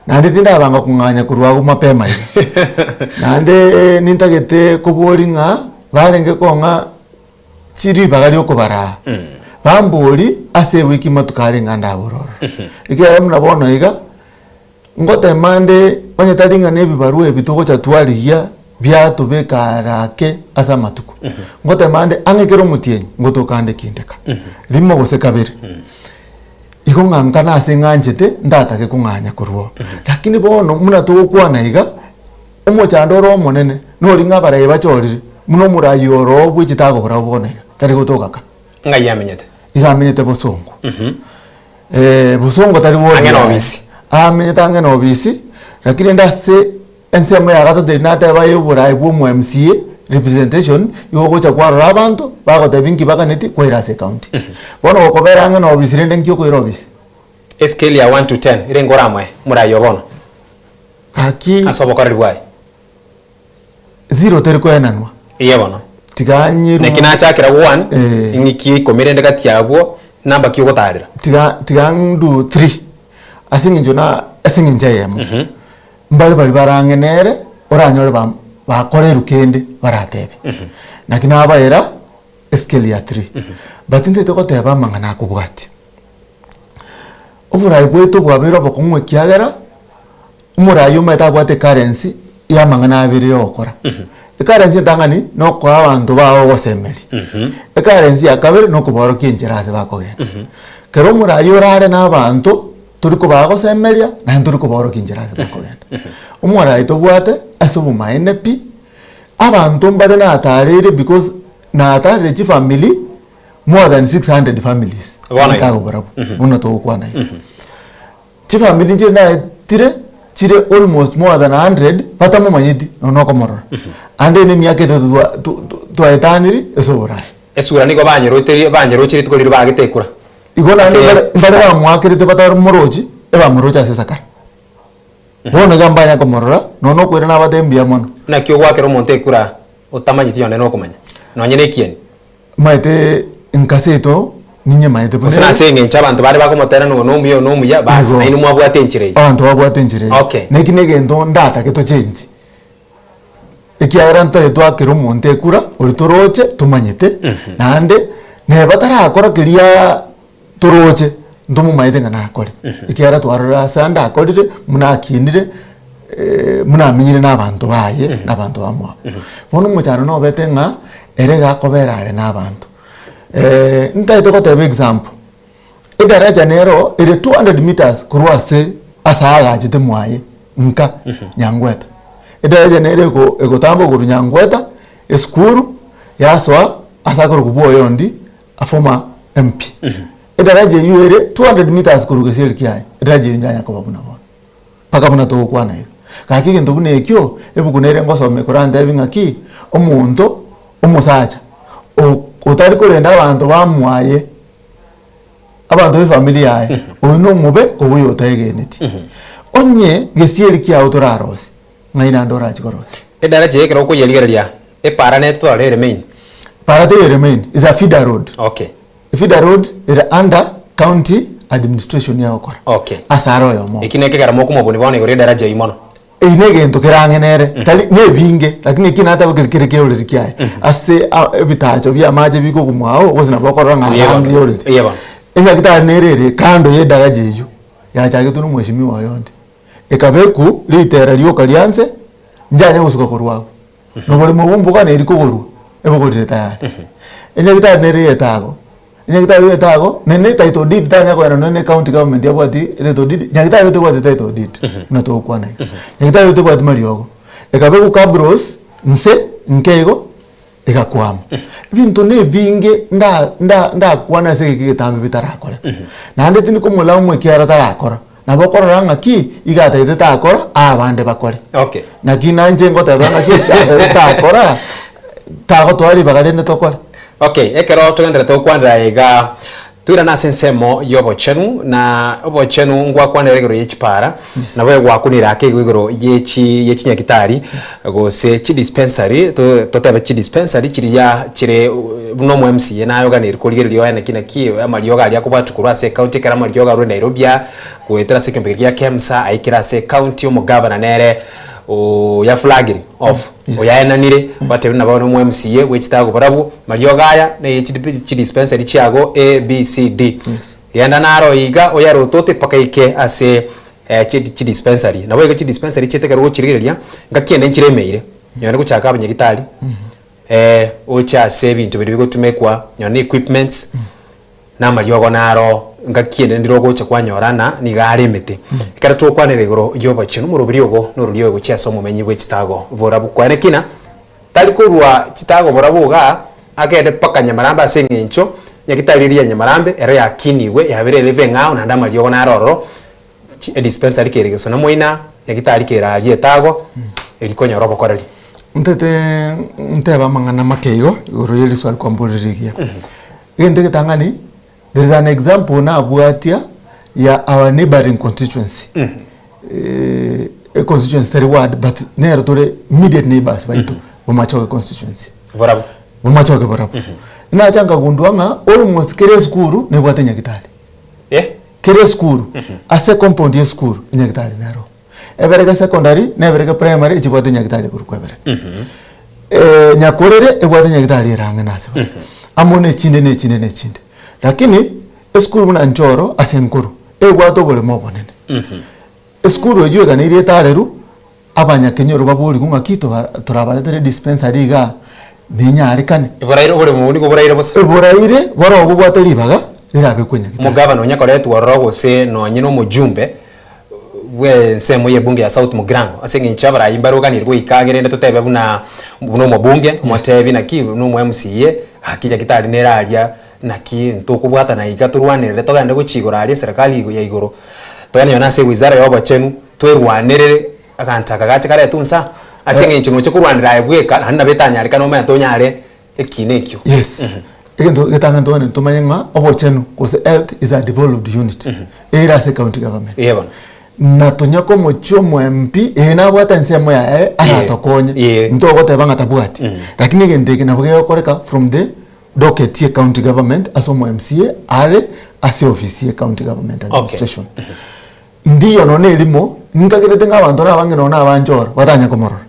Naende tindabanga kong'anya korwa agwo mapema iga. Naende nintagete koboria ng'a barenge kong'a chi ribaga riokobaraa, bamborie ase ewiki matuko arenge ande abore ororo. Ekiagera buna bono iga, ngotema nde onye tari ng'a na ebibarua ebi togocha twarigia biatobeka are ake ase amatuko, ngotema nde ang'e kera omotienyi ngotoka nde kindeka, rimo gose kabere. Igo ng'a nkana ase ng'anchete ndatake kong'anya korwa oo. Lakini bono buna togokwana iga, omochando ore omonene nori ng'a abarai bachorire, buna omorai oro bwe chitago barabwo bono iga, tari gotoka ka. Ng'ai amenyete? Iga amenyete bosongo. Bosongo tari ward Ang'e na yaye. obisi. Amenyete ang'e na obisi, lakini rende ase ensemo ya gatato eri nateba ya oborai bwa omo MCA, representation, igo ogocha kwarora abanto, bagotebia nki baganeti, kwaira ase ecounty. Bono gokobera ang'e na obisi rende nki okoira obisi? Escale ya one to ten, erenge oramoe omorai oo bono Gaki ase obokoreri bwaye? zero teri koenanwa. Eye bono. Tiga nyerwe. Naki nachakera one, Eh. ing'ikie ikomi rende gati abwo, namba ki ogotarera? Tiga tiga ndu three, ase eng'encho na ase eng'encho eyemo. Mbare baria barang'e nere, oranyore bam bakorerwe kende baratebe. Naki nabaera escale ya three. But ntagete goteba amang'ana akobwatia. Oborai bwaito bwabeire obokong'u ekiagera, omorai omanyete abwate ecurrency ya amang'ana abere ya ogokora. Ecurrency entang'ani, na okoa abanto bao ogosemeria. Ecurrency ya kabere, na okoborokia enchera ase bakogenda. Kero omorai orare na abanto, tori kobaa gosemeria, naende tori koborokia enchera ase bakogenda. Omorai tobwate ase obomaene pi, abanto mbare natareire because natarire chifamiri more than 600 families Bono iga. chitago barabwo buna togokwana iga. Chifamiri nchire naetire chire almost more than 100 batamomanyeti nonya okomorora. Ande na emiaka etato twa- tu- tu- twaetaniri ase oboraai. Esura nigo banyeroterie banyeroche rituko riria baagete ekura. Igo naende Ase mbare mbare bamoakerete batamorochi, ebamoroche ase esakara. Bono iga mbanya komorora, nonya okoirana nabatebie mbuya mono. Naki ogoakera omonto ekura otamanyeti nonye nokomanya, nonye nekieni. Maete nka seito ninyemaete buna Gose nase eng'encho abanto bare bakomotera ng'a oyo nomuya oyo nomuya, bas, Igo. nainwe mwabwate enchera eyio. Abanto babwate enchera eyio. Okay. Na eki negento ndatake tochenji, ekiagera ntari twakera omonto ekura, oria toroche tomanyete, naende neba tarakora keriaaa toroche, ntomomaete ng'a nakore. Ekiagera twarorire ase ande akorire, buna akinire, buna amenyire na abanto baye, na abanto bamwabo. Bono omochando nobete ng'a, ere iga akobera are na abanto. Ntagete goteba example, edaraja nero ere 200 meters korwa ase ase aagachete mwaye nka Nyangweta. Edaraja nere ego egotamba korwa Nyangweta, esukuru, yasoa ase akorokwa bwoyondi a former MP. Edaraja eywo ere 200 meters korwa gesieri kiaye, edaraja eywo yanya koba buna bono. Mpaka buna togokwana iga. Gaki egento buna ekio, ebuku nere ngosoma ekorantebi ng'aki, omonto omosacha o- otari korenda abanto bamwaye. Abanto b'efamiri yaye, oyo nomobe kobua oyo otaegeneti. Onye gesieri kiao torarosie, ng'ai naende orachie korosia? Edaraja eye ekero okoyerigereria, epaara netotore ere main? Para teiyo ere main, is a feeder road. Okay. Feeder road ere under county administration egokora. Okay. Ase are oyomo. Eki nekegera mokomobuni bono igoro y'edaraja eyio mono. Eyio negento kere ang'e nere, tari nebinge, lakini eki nateba keri kere keoreri kiaye. Ase a- ebitacho bia amache bikogumwa agwo, gose nabo okorora ng'a Eeh bono, arange oreri. eeh bono. Enyagitari nere ere kando ya edaraja eyio, yachagetwe na omweshimiwa oyondi. Ekabekwa ritera rioka ria nse, njanye gosuka korwa agwo. Na oboremo obwo mboganeri kogorwa, ebogorire tayari. Enyagitari nere yetago, enyagitari yetago, naende ne title deed tanya kogenda nonye ne county government yabwati title deed, nyagitari tebwati title deed buna togokwana iga. Nyagitari tebwati mariogo, ekabekwa cabros nse nke igo, egakwama. Ebinto na ebinge nda nda ndakwane ase egeka egetambe bitarakoreka. Naende tindi komolaumu ekiagera tarakora, nabo okorora ng'aki, iga atagete takora, abande bakore. Okay. Naki nainche ngoteba ng'aki atagete takora, tagotoa ribaga rinde tokore. Okay, ekero togenderete gokwanera iga, toirane ase ensemo y'obochenu, na obochenu ngwakwanera igoro ye chipara, nabo egwakunire ake igo igoro ye chi ye chinyagitari, gose chidispensary, to totebe chidispensary chiria chire buna omo MCA naye oganeiri korigereria oye naki naki amariogo aria akobwatwa korwa ase ecounty ekero amariogo arure Nairobi aa, goetera ase ekeombe keria gia KEMSA aikire ase ecounty omogavana nere oyaflagire off. Oyaenanire, gwatebiwa nabo ore omo MCA bwechitago barabwo, mariogo aya na eye chidispensary chiago A, B, C, D. Genda naro iga oyarotote mpaka ike ase chidispensary. Nabo igo chidispensary chiaito ekero ogochirigereria, ngaki ende nchiremeire, nonye gochaka abanyagitari, oche ase ebinto biria bigotumekwa, nonye na equipments. Na amariogo naro ngaki ende ndire ogocha kwanyora ng'a nigo are emete. Ekero togokwanera igoro y'obochenu, omoroberi obo norori oyo gochia ase omomenyi bwe chitago borabu. Kwane kina, tari korwa chitago borabu igaa, agende mpaka Nyamarambe ase eng'encho nyagitari eria ya Nyamarambe ero yakinigwe yabeire ere eng'ao naende amariogo naro ororo, chi edispensary kere gesona moina, nyagitari kere aria etago, eri konyora obokoreri. Ntete ntebe amang'ana make igo, igoro ye riswali kwamborire rigiya. Egento egetang'ani, there is an example nabwatia ya our neighboring constituency. Eh, e constituency tari ward but nero tore immediate neighbors baito, Bomachoge constituency. Barabwo. Bomachoge barabwo. Nacha nkagundua ng'a almost kera esukuru nebwate nyagitari. Eh? Kera esukuru, ase compound ya esukuru, enyagitari nero. Ebereke secondary na ebereke primary echibwate nyagitari korwa ebereke. Eh, nyakorere ebwate nyagitari ere ang'e nase bare. Amo na echinde na echinde na echinde. Lakini esukuru buna Njoro ase enkoro ebwate oboremo obonene. Esukuru eywo eganeirie etareru abanyakenyoro baborigwe ng'aki toba torabaretere dispensary igaa nenyarekane. Boraire oboremo obwo nigo boraire bosa. Boraire boro bobwate ribaga rirabekwe nyagitari. Omogavana onya koretwa ororo gose nonye na omojumbe bw'ensemo y'ebunge ya South Mugirango ase eng'encho abarai mbaroganire goika agere rende totebe buna buna omobunge omotebi naki buna omo MCA gaki nyagetari nere aria naki ntokobwatana iga torwanerere togende gochia igoro aria eserekari igo ya igoro togende nonye ase ewizara ya obochenu twerwanerere aganto aka gache karetwe nsa ase eng'encho noche korwanera aye bweka naende nabo etanyarekane omanyete onyare Ekina ekio. Yes. Egento getang'ani togende tomanye ng'a obochenu gose health is a devolved unit ere ase county government. Eeh bono. Na tonya komochia omo MP ee nabwate ensemo yaye aratokonye Eeh. ntogoteba ng'a tabwati lakini egento eke nabo gegokoreka from the docket ye county government ase omo MCA are ase ofisi ye county government administration. Ndiyo nonye na erimo nkagerete ng'a abanto nabange nonye na abanche oro batanya komorora.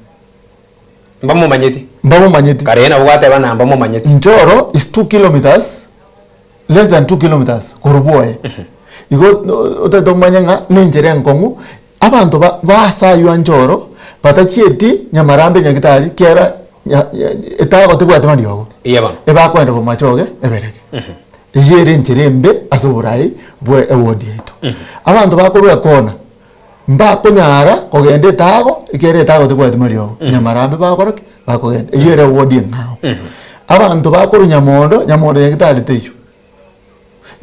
Mbamomanyeti. Mbamomanyeti. Kare nabo gwateba na mbamomanyeti. Inchoro is 2 kilometers, less than 2 kilometers korwa bwoye. Igo otagete omanye ng'a na enchera enkong'u, abanto ba ba ase aywo a Njoro batachieti Nyamarambe Nyagitari kiagera nya- nya- etago tebwati mariogo. Eya bono. Ebakoenda Bomachoge ebereke. Eyio ere enchera embe ase oborai bwa eward yaito. Abanto bakorwa ekona. Mbakonyara kogenda etago, ekiagera etago tebwati mariogo, nyamarambe bagokora ki? Bakogenda. Eyio ere ewodi eng'ao. Abanto bakorwa nyamondo, nyamondo nyagetari teiyo.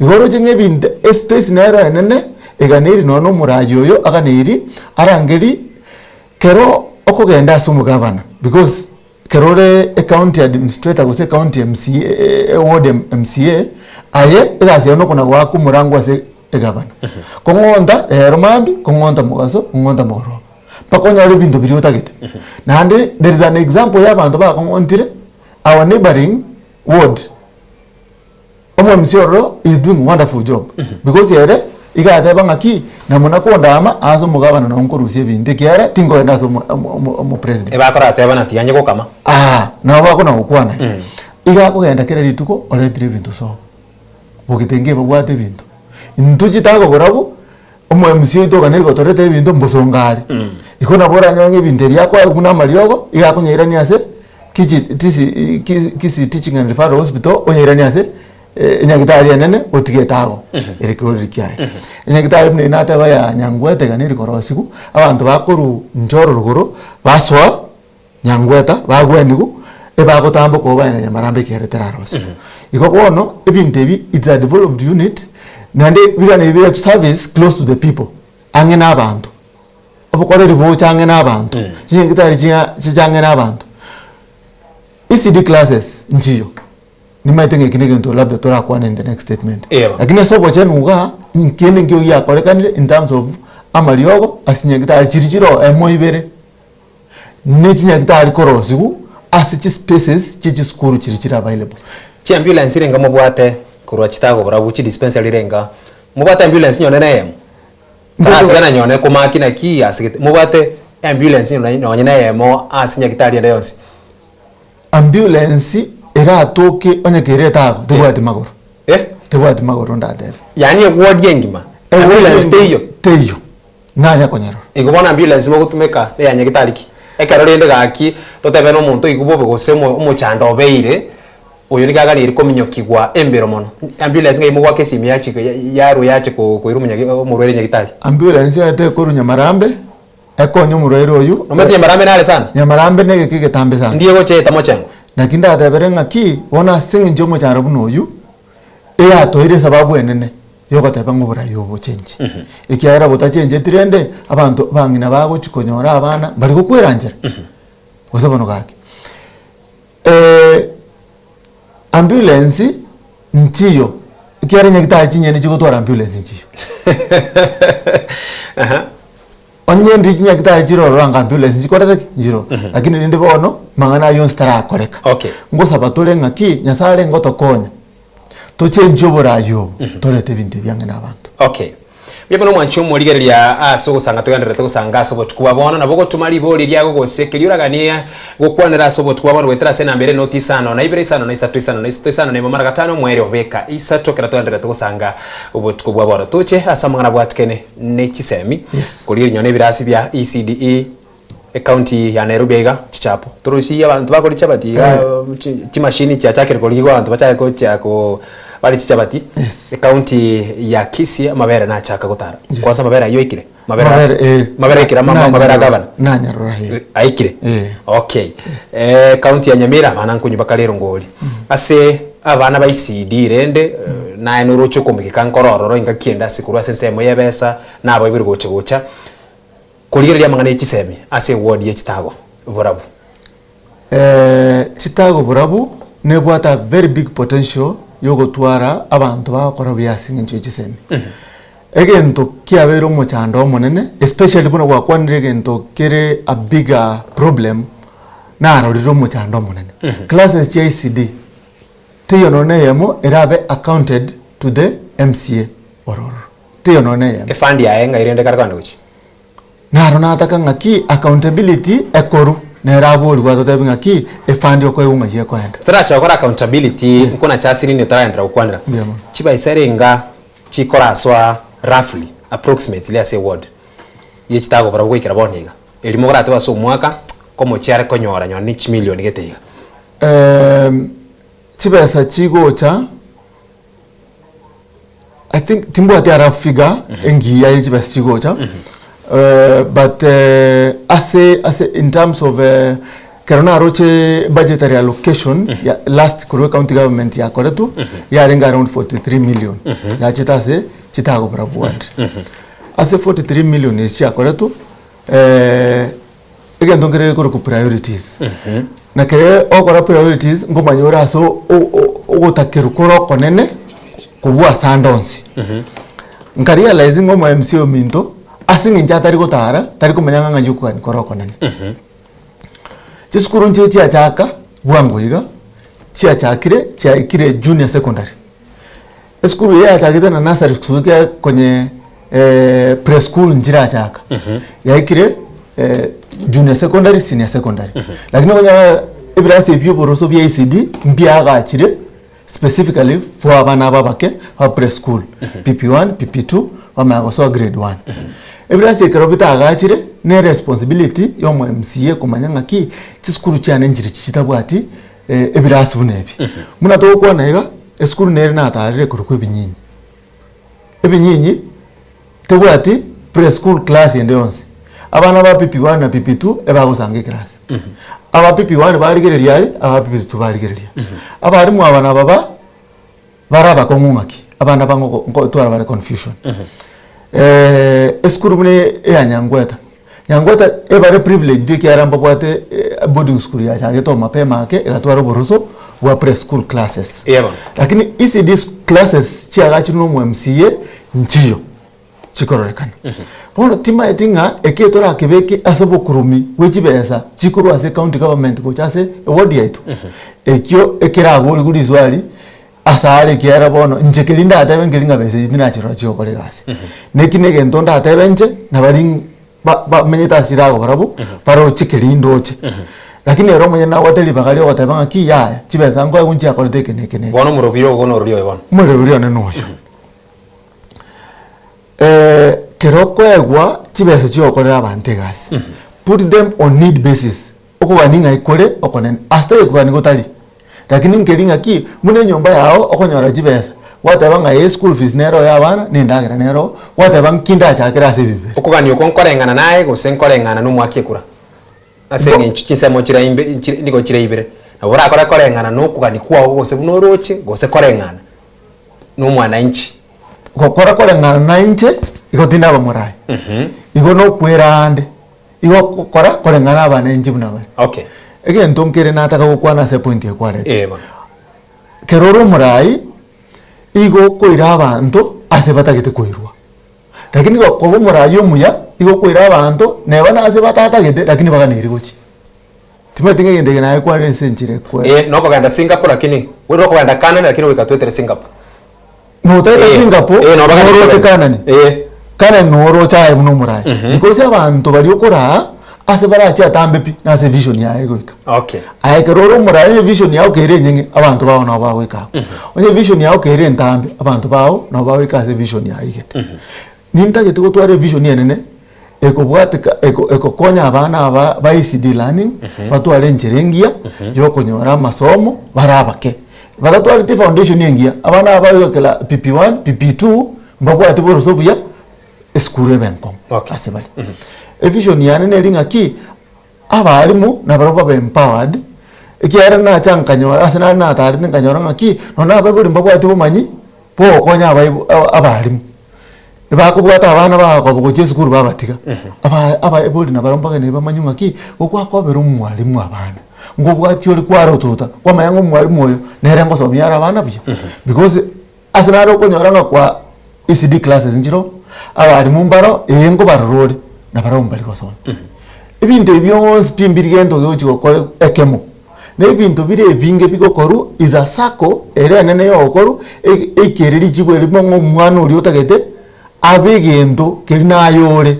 Igo oroche ng'a ebinto espace nero enene, eganeiri nonya na omoraia oyo aganeiri, arangeri kero okogenda ase omogavana because. Ekero ore ecounty administrator gose ecounty MCA eward MCA, aye egasi yago nokona goaka omorango ase egavana. Kong'onta rero mambia, kong'onta mogaso, kong'onta mogoroba, mpaka onyore ebinto biria otagete. Naende there is an example ya abanto bakong'ontire, our neighbouring ward. Omomisia ororo is doing wonderful job because ere iga ateba ng'aki namuna kondama ase omogabana nabo nkorusia ebinto ekiagera tinkoenda ase omo- omo- omo- omopresident. Ebakorateba nati yanye gokama. Aa nabo bakona gokwana iga akogenda kera rituko oretire ebinto sobo bogetenge babwate ebinto intwe chitagobora bo omo MC oito oganeri gotoretera ebinto mbosongo are igo nabo oranyore ng'a ebinto ebi akoa buna amariogo iga akonyairania ase Kichi tisi ki Kisii Teaching and Referral Hospital oyairanie ase enyagitari enene otige etago ere ekeoreri kiaye. Enyagitari buna eye nateba ya Nyangweta iga neri korosiwu, abanto bakorwa Njoro rogoro basoa Nyangweta bagweniwu, ebagotamboka obo baye na Nyamarambe ekiagera eterarosiwu. Igo bono ebinto ebi it's a developed unit naende bigane ebi service close to the people, ang'e na abanto. Obokoreri bocha ang'e na abanto, chinyagitari chia chiche ang'e na abanto. ECD classes nchiyo, nimaete ng'a eki na egento labda torakwane in the next statement. Ewa. Lakini ase obochenu igaa, kende nkio giakorekanire in terms of amariogo ase chinyagitari chiria chiroo emo ibere, ne chinyagitari korosiwu ase chispaces chia chisukuru chiria chire available. Chiambulance renga mobwate korwa chitagobora chidispensary renga, mobwate ambulance nonye na eyemo? Ntatigana nyone komaki naki ase gete mobwate ambulance nonye nonye na eyemo ase nyagitari ende yonsi. Ambulance eratoke onye kere etago tebwati magoro. Eh? Tebwati magoro ndatebe. Yaani eward engima ambulance teiyo? Teiyo, nanya konyerora. Igo bono ambulance mogotumeka neya nyagitari ki? Ekero rende gaki totebe na omonto oigwe bobe gose omo omochando obeire. Oyo nigo aganeiri kominyokigwa embero mono. Ambulance ng'ai mogoaka esimi yachia yarwa yache koira omonyagi omorwaire nyagitari. Ambulance yaye tekorwa Nyamarambe, ekonye omorwaire oywo. Omanyete Nyamarambe nare sana? Nyamarambe na egeka egetambe sana. Ndiye gocha eta mochengo. Naki ndatebere ng'aki, bono ase eng'encho y'omochando buna oywo, eyatoeire esababu enene yogoteba ng'a oborai obo bochenche. Ekiagera botachencheti rende, abanto abang'ina bagochi konyora abana, mbari gokwera nchera, gose bono gaki. Ambulance nchiyo, ekiagera nyagetari chinyene chigotwara ambulance nchiyo. Onye ndi chinyagitari chire ororo anga ambulance nchikorete ki? Nchiro. Lakini rende bono, mang'ana aywo onsi tarakoreka. Okay. Ngosaba tore ng'aki, Nyasaye arenge gotokonya, tochenchie oborayi obo, torete ebinto ebi ang'e na abanto. Okay. Mbuya mono omwanchi omorigereria ase ogosanga togendererete gosanga ase obotuko bwa bono. Nabo ogotoma ribori riago gose keria oraganie gokwanera ase obotuko bwa bono goetera ase enamba ere noti isano na ibere isano na isato isano na isato isano na emo mara gatano omoerio beka isato ekero togendererete gosanga obotuko bwa bono. Toche ase amang'ana abwatikene ne chisemi Yes. korigereria nonya ebirasi bia ECDE Ecounty ya Nairobi aiga chichapo torosie abanto bakore chichabati iga chi- chimashini chiachakire korigigwa abanto bachake gochia ko bare chichabati Yes. Ecounty ya Kisii amabere nachaka gotara Yes. kwanza amabere aywo aikire mabere Mabere, eh. mabere aikire ama- ama- amabere a gavana Nanyarora, eh. aikire Eh. okay eh, county ya Nyamira abana nkunywa bakare erongori ase abana ba ECD rende eh, naye noroche okomigeka nkoro ororo engaki ende ase korwa ase ensemo ya ebesa nabaibori gocha gocha Korigereria amang'ana ye chisemi ase eward ye chitago borabu. Chitago borabu nebwate a very big potential yogotwara abanto bagokora buya ase eng'encho ye chisemi. Egento kiabeire omochando omonene especially buna gwakwanire egento kere a bigger problem narorire omochando omonene. Classes chia ECD teiyo nonya na eyemo erabe accounted to the MCA ororo. Teiyo nonya na eyemo. Efund yaye ng'ai rende kare kogenda gochia? Naro nataka ng'aki accountability ekoru nere aborigwe atotebi ng'aki efund okoegwa ng'ai ekoenda. Torache gokora accountability Yes. nkona chasirine toragenderera gokwanera. Mbuya mono. Chibaisa renga chikorasoa roughly approximately ase eward ye chitagobora goikera bono iga. Erio mokoratebe ase omwaka komochia are konyora nonye ne chimilion gete iga. Chibesa chigocha I think timbwati a rough figure engiya ye chibesa chigocha but ase ase in terms of ekero naroche budgetary allocation ya last korwa ecounty government yakoretwe yarenge around 43 million yachete ase chitagobora ward. Ase 43 million echi chiakoretwe egento nkere gekorokwa priorities. Na kere ogokora priorities nkomanya ore ase ogotakerwa kore okonene kobua ase ande onsi. Nka realize ng'a omo MC ominto ase eng'encho atari gotara tari komanya ng'a ng'ai okogania kore okonene. Chisukuru nchire chiachaka bwango iga, chiachakire chiaikire junior secondary. Esukuru eye yachagete na nursery school ekiagera konye pre school nchirachaka, yaikire junior secondary, senior secondary. Lakini okonyora ebirasi ebi bia oboroso bia ECD mbiagachire specifically for abana aba abake ba pre school, PP1, PP2 bamanya gosoa grade one. Ebirasi ekero bitagachire ne responsibility ya omo MCA komanya ng'aki chisukuru chiane nchirechi chitabwati ebirasi buna ebi. Buna togokwana iga, esukuru nere natarire korokwa ebinyinyi. Ebinyinyi tebwati pre-school class ende yonsi. Abana ba PP1 na PP2 ebagosanga eclass. Aba PP1 barigereria are, aba PP2 barigereria. Abarimu aba naba ba bare abakong'u ng'aki, abana ba ng'oko nkotwara bare confusion. Esukuru buna eya Nyangweta, Nyangweta ebare privileged ekiagera mbabwate boarding school yachagete oo mapema ake egatwara oboroso bwa pre school classes. Eeh bono. Lakini ECD classes chiagachirwe na omo MCA nchiyo chikororekana. Bono timaeti ng'a eke torakebeke ase obokurumi bwe chibesa chikorwa ase county government gocha ase eward yaito, ekio ekeraborigwe riswali Asare ekiagera bono inche keria ndatebe nkeri ng'a besa echi tinachirora chigokora egasi. Neki na egento ndatebe inche, na baria ba- bamenyete ase chirago barabwo, baroche keria ndoche. Lakini ere omonyene nabwate ribaga ria ogoteba ng'aki yaya, chibesa nkoegwa nchiakorete eke na eke na eke. Bono omorobiri ogo norori oyo bono. Omorobiri one noyo, kero okoegwa chibesa chiogokorera abanto egasi, put them on need basis, okogania ng'ai kore okonene, ase tari kogania gotari. Lakini nkeri ng'aki, buna enyomba yao okonyora chibesa, gwateba ng'a ee school fees nero ya abana, na endagera nero, gwateba nki ndachakere ase ebi bibere. Okogania okwo nkoreng'ana naye gose nkoreng'ana nomoaki ekura? Ase eng'encho chinsemo chire imbe chire nigo chire ibere, nabo orakore koreng'ana na okogania kwao gose buna oroche, gose koreng'ana na omwananchi. Gokora koreng'ana na inche, igo tindaba moraai, igo nokwera ande. Igo okokora koreng'ana abanenchi buna bare. Okay. Egento nkere nataka gokwana ase epointi eye kwareta. Eh bono. Kero ore omorai, igo okoira abanto ase batagete koirwa. Lakini gokoba omorai omuya, igo okoira abanto neba nase batatagete lakini baganeiri gochia. Timanyeti ng'a egento eke nagekwanire ase enchera ekwe. Eh, nokogenda Singapore lakini, ore okogenda Canaan lakini goika toetere Singapore. Notaete Eh, Singapore, eh, noba noroche kogenda. Canaan. Eh. Canaan noroche aye buna omorai. Because abanto baria okoraa, ase barache atambe pi, nase vision yaye egoika. Okay. Aye ekero ore omorai onye vision yao kere enyeng'e, abanto bao nabo bagoika abwo. Onye vision yao kere entambe, abanto bao nabo bagoika ase vision yaye igete. Nintagete gotwara evision enene, ekobwatika eko ekokonya abana aba ba ECD learning, batware enchera engiya ya okonyora amasomo bare abake. Batatwareti efoundation engiya, abana aba bagoikera PP1, PP2, mbabwate boroso obuya, esukuru ebe enkong'u Okay. ase bare. Evision yane neri ng'aki, abalimu nabarabwo babe empowered, ekiagera nacha nkanyora ase nare natarete nkanyora ng'aki, nonye na abaibori mbabwati obomanyi, bogokonya abaibo abalimu. Ebakobwata abana bagokoba gochia esukuru babatiga, aba abaibori nabarabwo mbagende bamanye ng'aki, gokwakobera omwalimu abana, ngobwati ore kwarotota, kwamanya ng'a omwalimu oyo, nere ngosomia are abana buya. Because ase nare okonyora ng'a kwa ECD classes nchiroo, abalimu mbaro, ee nkobarora ore, nabarabwo mbari gosoma. Ebinto ebi bionsi pi mbiri gento gegochi gokora ekemo, na ebinto bire ebinge bigokorwa is a circle ere enene yogokorwa e- eikere richibu erimo ng'a omwana oria otagete abe egento keria naye ore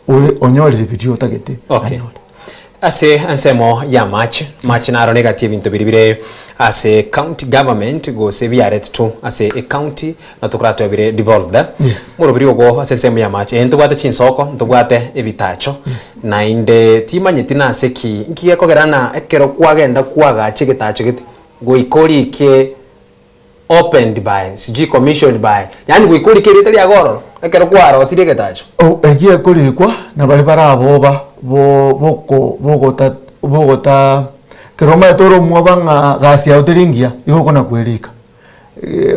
ore onyorire biria otagete Okay. anyore. Ase ensemo y'amache, amache naro negati ebinto biria bire ase county government gose biaretetwe ase ecounty na tokoratebe bire devolved eh. Yes. Morobiri ogo ase ensemo y'amache, eh ntobwate chinsoko, ntobwate ebitacho, naende timanyeti nase ki, nki gekogera ng'a ekero kwagenda kwagacha egetacho gete, goika orike opened by, sijui commissioned by, yaani goika orike erieta riago ororo, ekero kwarosirie egetacho. O eki ekorikwa na baria baraboba bo boko bogota bogota ekero omanyete ore omwoba ng'a gasi yao teri engiya, igo okona kwerika.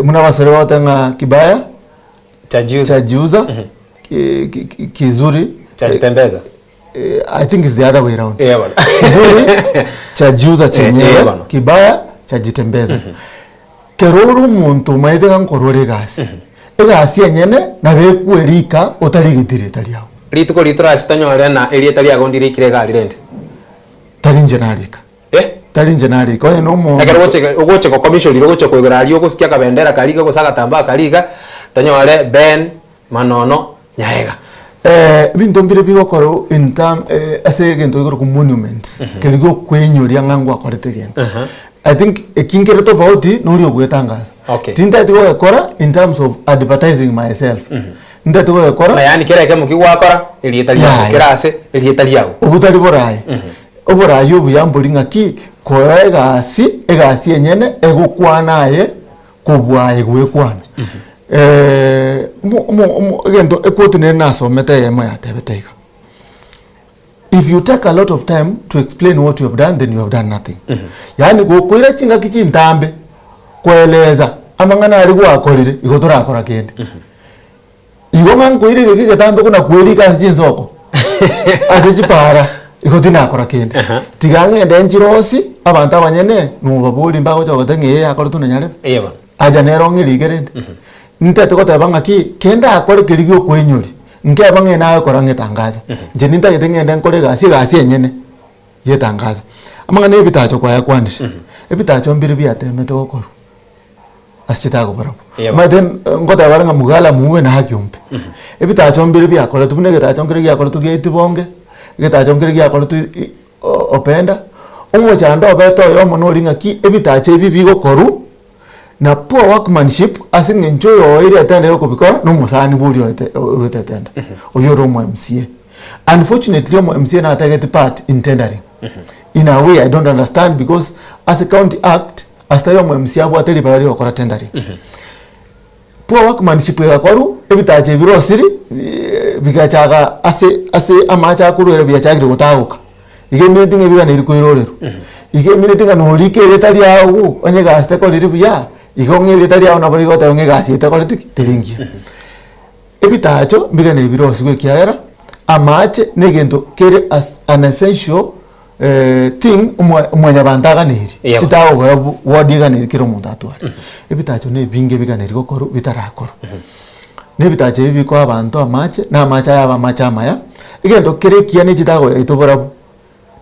Buna abasore bagoteba ng'a kibaya Chajiuza. chajiuza ki- ki- kizuri Chajitembeza. I think it's the other way round. Eh, bono. Kizuri chajiuza Eh, chenyewe, eh, bono. kibaya chajitembeza. Kero ore omonto omaete ng'a nkorwa ore egasi, egasi enyene nabo ekwe rika otarigeti rieta riao. Rituko riria torache tonyore na erieta riago ndirikire egari rende. Tari inche narika. Eh? Tari inche narika, onye na omonto. Ekero ogocha ogocha gokomishwa riria ogocha koigora aria ogosikia akabendera karia iga gose agatambaa karia iga, tonyore Ben Manono Nyaega. Ebinto mbire bigokorwa in term ase egento gekorokwa monuments, keria giokoinyoria ng'a ngwakorete egento. I think eki nkere tofauti na oria ogoetangasa. Okay. Tintageti gogekora in terms of advertising myself, ntagete gogekora. Ng'a yaani kera ekemo ki gwakora, erieta riago, Yaya. kera ase, erieta riago. Obwo tari borayi. Oborayi obuya mbori ng'aki, kora egasi, egasi enyene egokwana aye kobua aye goekwana. Omo omo omo egento equote nere nasomete eyemo yatebete iga, if you take a lot of time to explain what you have done then you have done nothing. Yaani gokoira chingaki chintambe koeleza amang'ana aria gwakorire igo torakora kende. Igo ng'a nkoira egeki egetambe buna kwerika ase chinsoko, ase chipaara, igo tinakora kende. Tiga ng'ende nchirosi, abanto abanyene nobaborie mbagocha goteba ng'a eye yakoretwe na nyarebe. Eye bono. Acha nere ong'e rike rende. Ntete goteba ng'aki, kende akore keria gia okoinyori, nkeba ng'a nagokora ng'etangaze. Inche nintagete ng'ende nkore egasi, egasi enyene yetangaze. Amang'ana ya ebitacho kwayakwanire, ebitacho mbire biatemete gokorwa. ase chitagobarabwo. Yep. Omanyete ngoteba bare ng'a mugala muwe na haki ompe. Ebitacho mbire biakoretwe buna egetacho nkere giakoretwe gia Itibonge, egetacho nkere giakoretwe i- o- Openda, omochando obete oyomo nori ng'aki ebitacho ebi bigokorwa na poor workmanship ase eng'encho oyo oeire etenda ya okobikora na omosani bwa oria oete oruete etenda, oywo ore omo MCA. Unfortunately omo MCA natageti part in tendering. In a way I don't understand because ase county act Ase tari omo-MC abwate ribaga ri'ogokora tendering. Poor workmanship egakorwa, ebitacho ebi birosiri bigachaka ase ase amache akorwa ere biachakire gotagoka. Iga emineti ng'a ebiganeri koirorerwa. Iga emineti ng'a norike erieta riago onye egasi tekoriri buya, igo ng'a erieta riago nabo rigoteba ng'a egasi eye tekoreti ki? Teri engiya. Ebitacho mbiganeri birosigwe ekiagera, amache na egento kere as an essential thing omwa mwanyabanto aganeirie, Yebo. chitagokora bu ward eganeirie kera omonto atware. Ebitacho na ebinge ebiganeirie gokorwa bitarakorwa. Na ebitacho ebi bikoa abanto amache, na amache aya abe amache amaya, egento kere ekiya na echitago yaito barabwo,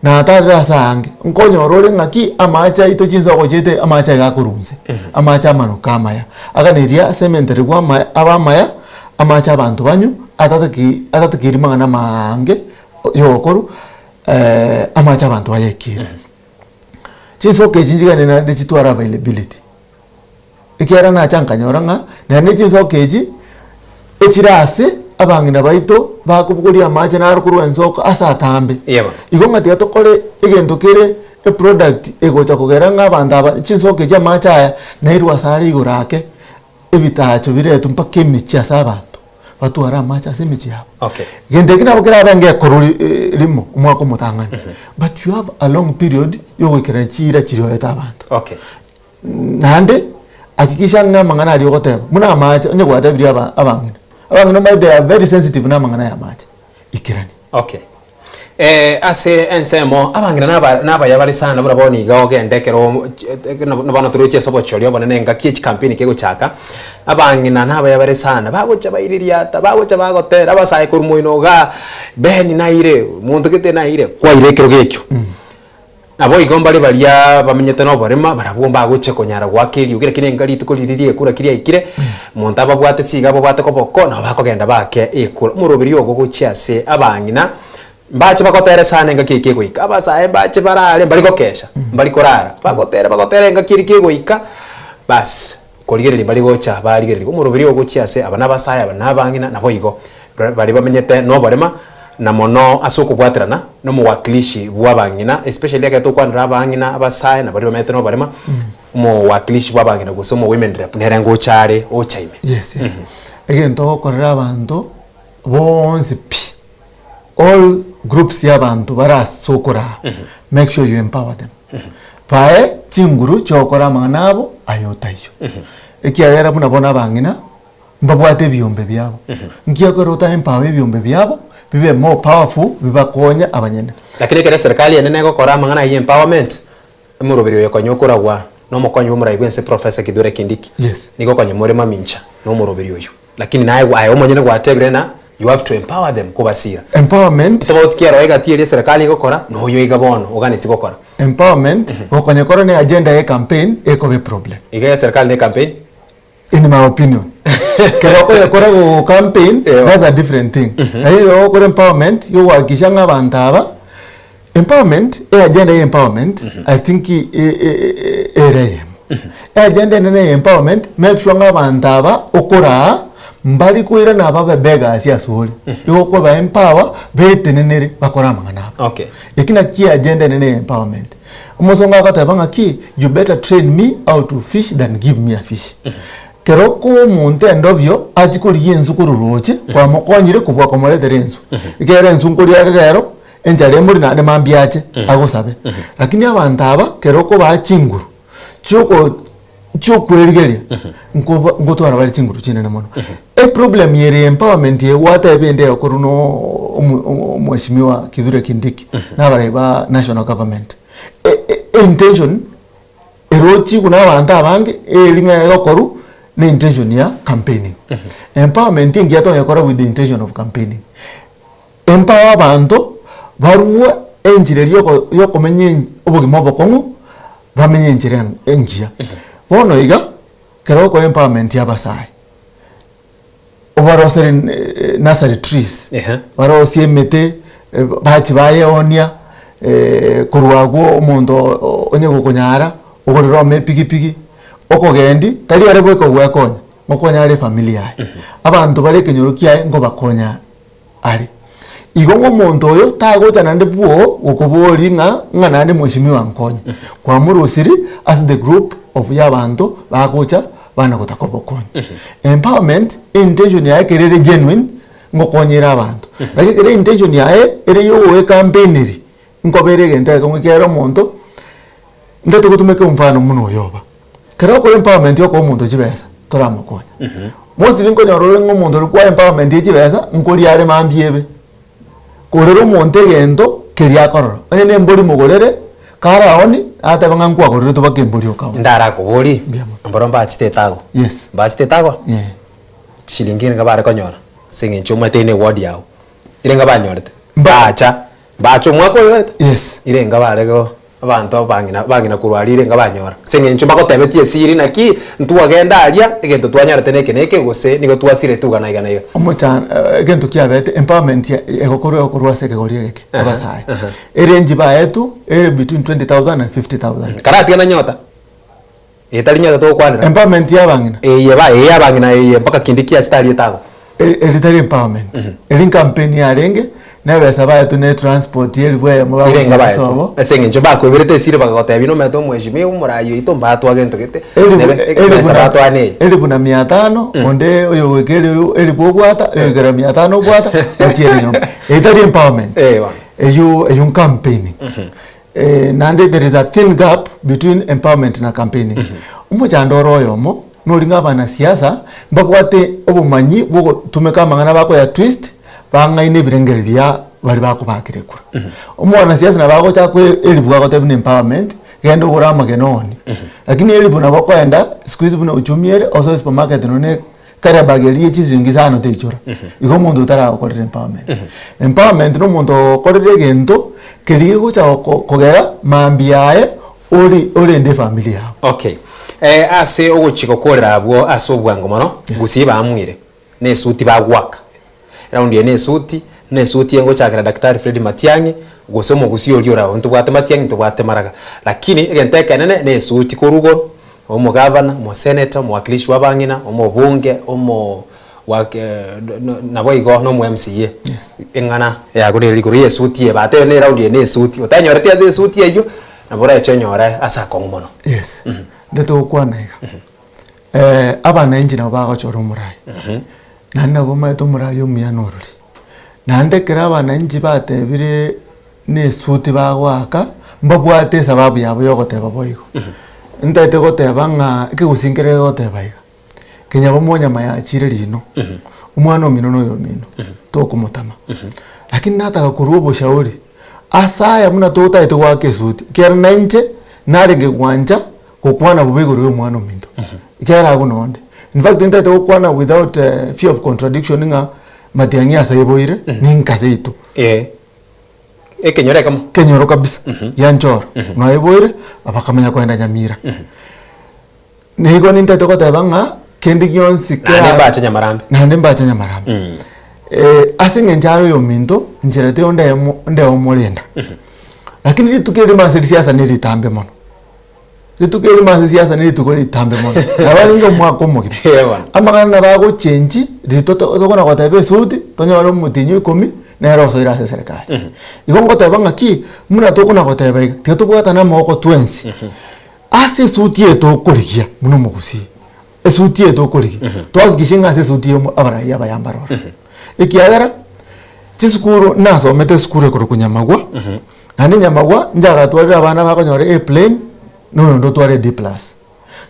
natarire ase aange, nkonyora ore ng'aki amache aito chinsoko chiaito amache aiga akorwa inse, amache amanoka amaya. Aganeirie ase ementerigwa amaya abe amaya, amache abanto banywe, atataki atatakeiri mang'ana amaange yogokorwa. amache abanto bayekire. Chinsoko echi nchigane naende chitware availability, ekiagera nacha nkanyora ng'a naende chinsoko echi, echire ase abang'ina baito bakobogoria amache naro korwa ensoko ase atambe. Yebo. Igo ng'a tiga tokore egento kere eproduct egocha kogera ng'a abanto aba chinsoko echi amache aya nairwe ase are igoro ake, ebitacho biretwe mpaka emechie ase abanto. batware amache ase emechie yabo. Okay. Gento eki nabo kerabe ngekorwa ri- eh, rimo omwaka omotang'ani but you have a long period yogoikerania chiira chiria oete abanto. Okay. Naende hakikisha ng'a amang'ana aria ogoteba buna amache onye gwatebirie aba abang'ina, abang'ina omanyete they are very sensitive na amang'ana ya amache, ikerania. Okay. Ase ensemo abang'ina naba nabaya bare sana buna bono iga ogende ekero bono toroche ase obochori obonene engaki ye chikampeni kegochaka, abang'ina nabaya bare sana bagocha baiririata bagocha bagotera abasae korwa moino igaa Ben naire monto gete naire kwaire ekerogo ekio. Naboigo mbare baria bamenyete noborema, barabwo mbagochia konyara goaka eriogi, lakini enga rituko riria ri'ekura ki riaikire, monto ababwate siga ababwate koboko, nabo bakogenda baake ekura. Omoroberio ogo gochia ase abang'ina, mbache bagotere sana engaki eye kegoika, abasae mbache barare mbari gokesha, mbari korara, bagotere bagotere engaki eria kegoika, baas, korigereria mbari gocha barigereria. Omoroberio ogo gochia ase aba nabasae, aba nabang'ina, naboigo baria bamenyete noborema. Na mono ase okobwaterana nomowakilishi bw'abang'ina, especially ekero tokwanera abang'ina abasae na baria bamenyete noborema, omowakilishi bw'abang'ina gose omo women rep nere ngocha are ocha ime. Yes, yes. Egento ogokorera abanto bonsi pi, all groups ya abanto bare ase okoraa, make sure you empower them. Bae chinguru chiogokora amang'ana abo aye otaiyo. Ekiagera buna bono abang'ina, Mbabwate ebiombe biabo. Nki ekero otaempower ebiombe biabo? bibe more powerful bibakonye abanyene. Lakini ekero eserikali enene egokora amang'ana ayio empowerment, Omoroberi oyo konya okoragwa nomokonyi bw'omorai bw'ense Professor Kithure Kindiki. Yes. Nigo konya more mamincha nomoroberi oyo. Lakini naye aye omonyene gwatebire ng'a you have to empower them kobasira. Empowerment. Tobauti ki ero egati eria eserekari egokora na oyo iga bono oganetie gokora. Empowerment gokonya kore ne agenda ye campaign ekoba eproblem. Iga eserekari ne campaign? In my opinion. Kero okoyekora go campaign Ewa. that's a different thing. Lakini ekero ogokora empowerment yogohakikisha ng'a abanto aba, empowerment, eagenda ya empowerment I think e- e- e- ere eyemo. Eagenda enene ya empowerment, make sure ng'a abanto aba okoraa mbari koirana babe beggars ase ore. Igo okoba empower betenenere bakore amang'ana abo. Okay. Eki nakio eagenda enene ya empowerment. Omosongo agateba ng'aki, you better train me how to fish than give me a fish. Kero okoa omonto endobio achie korigia ensu korwa roche, kwamokonyire kobua komoretera ensu. Ekero ensu nkoria are rero, enchara emori naende mambia ache agosabe. Lakini abanto aba kero okobaa chinguru chioko chiokwerigeria nkoba nkotwara bare chinguru chinene mono. Eproblem ere ya empowerment eye gwateba ende egokorwa na omo omweshimiwa Kithure Kindiki na abarai ba national government. E- intention erochigwe na abanto abange eri ng'a egokorwa na intention ya campaigning. Empowerment engiya tonyekora with the intention of campaigning. Empower abanto barue enchera eria yoko yokomenya obogima obokong'u bamenye enchera engiya. Bono iga, ekero ogokora empowerment ya abasae, obarosere nursery trees, Ehe. barosie emete, bache bayeonia, korwa abwo omonto onye gokonyara, ogorere ome epigipigi, okogendi, tari ere bweka ogwekonya, ngokonya are efamiri yaye. Abanto bare ekenyoro kiaye ngobakonya are. Igo ng'a omonto oyo tagocha naende bwoo gokoboria ng'a ng'a naende mweshimiwa nkonye. Kwamorosirie ase the group of ya abanto bagocha bana gotaka obokonyi. Empowerment intention yaye ekero ere genuine ngokonya ere abanto. Lakini ekero intention yaye ere ya ogoecampaineria nkoba ere egento ekemo ekiagera omonto Ntete gotumeka omfano buna oyo oba. Kero okora empowerment yokoa omonto chibesa, toramokonya. Mostly nkonyora ore ng'a omonto oria kwa empowerment ye chibesa, nkoria are mambia ebe. Korera omonto egento keria akorora. Onye na embori mogorere, karaoni, atebe ng'a nkwagoreretwe mpaka embori okaoni. Ndarakoborie, Mbuya mono. mboro mbachete etago. Yes. Mbachete etago? Eh. Chiringi nigo bare konyora, ase eng'encho omanyete eye ne eward yago. Irenga banyorete? Mbacha, mbacha omwaka oyo oete? Yes. Irenga bare go. Abanto abang'ina abang'ina korwa aria erenga banyora, ase eng'encho mbagotebetie esiri naki ntwagenda aria, egento twanyorete neke neke, gose nigo twasirete iga na iga na iga. Omochan egento kiabete empowerment ya egokorwa egokorwa ase ekegori egeke abasae. Erange baetwe ere between 20,000 and 50,000. Karatiga na nyota, etari nyota togokwanera. Empowerment ya abang'ina. Eye ba eye abang'ina eye mpaka kende kiachete aria etago. Eri tari empowerment, eri ncampaign yarenge, na ebesa baetwe ne transport ya elifu eyemo Irenga bagochia baetwe sobo. ase eng'encho bakoiberete esiri bagagotebia nomanyete omweshimiwa omorayi oito mbatwa gento gete Elifu nebe elifu ebesa na batwane eye. elifu na mia tano, onde oyogoika elifu elifu obwata, oyoikera mia tano obwata, ochiere nyomba. Eye tari empowerment, Eh bono. eywo eywo ncampaigning. Naende there is a thin gap between empowerment na campaigning. Omochando ore oyomo, nori ng'a abanasiasa mbabwate obomanyi bwogotumeka amang'ana bakoya twist, bang'aine ebirengeri bia baria bakobakera ekura. Omwanasiasa nabo agocha akoe elifu agotebia buna empowerment, genda ogore amagena oonie. Lakini elifu nabo okoenda siku hizi buna uchumi ere, osoe supermarket nonye Kare bag eria ye chisiringi isano teichora. Igo omonto otaragokorera empowerment. Empowerment na omonto ogokorera egento keria gegocha goko kogera mambia yaye ori orende efamiri yago. Okay. Eh, ase ogochia gokorera abwo ase obwango mono, gusii baamwire, na esuti bagoaka. Eraundi eye na esuti, na esuti engochakera Daktari Fred Matiang'i, gose omogusii oria ore agwo. Ntobwate Matiang'i, ntobwate Maraga. Lakini egento ekenene na esuti korwa igoro, omogavana, omoseneta, omowakilishi bwa abang'ina, omobunge, omo wak naboigo na omo MCA. Yes. Eng'ana yago nere igoro ya esuti eye, batebe na eraundi eye na esuti. Otanyoreti ase esuti eywo, nabo orache onyore ase akong'u mono. Yes. Nde togokwana iga, abananchi nabo bagochora omorai, naende nabo bamaete omorai omuya norori. Naende ekero abananchi batebire na esuti bagoaka, mbabwate esababu yabo ya ogoteba boigo. Ntaete goteba ng'a ekegusii nkere gegoteba iga, Kenya bomonyama yachire rino, omwana omino na oyomino, tokomotama. Lakini nataka korwa oboshauri, ase aya buna totagete goaka esuti, ekiagera na inche narenge gwancha gokwana bobe igoro ya omwana ominto, ekiagera agwo nonde. In fact ntagete gokwana without fear of contradiction ng'a Matiang'i ase aiboire, ninka seito. Eh. Ekenyoro ekemo. Kenyoro kabisa, gianchoro. Noaiboire, bakamanya kogenda Nyamira. Nigo nintete goteba ng'a kende gionsi Naende kera mbache nyamarambe. naende mbache nyamarambe Eh, ase eng'encho are oyominto nchera teiyo ndemo ndeomorenda lakini rituko erimo ase risiasa neritambe mono rituko erimo ase siasa nerituko ritambe mono nabo arenge omwaka omogima Eh, bono. amang'ana nabo agochengi rito to- tokona goteba esuti tonyore omotienyi o ikomi nere osoire ase eserekari igo ngoteba ng'aki buna tokona goteba iga tiga tobwatane amagoko twensi Ase esuti eye tokorigia buna omogusii, esuti eye tokorigia, twahakikishe ng'a ase esuti eye abarai abaya mbare ororo. Ekiagera, chisukuru nasomete esukuru ekorokwa Nyamagwa, naende Nyamagwa nchagatwarire abana bakonyora A plain, na oyonde otware D plus.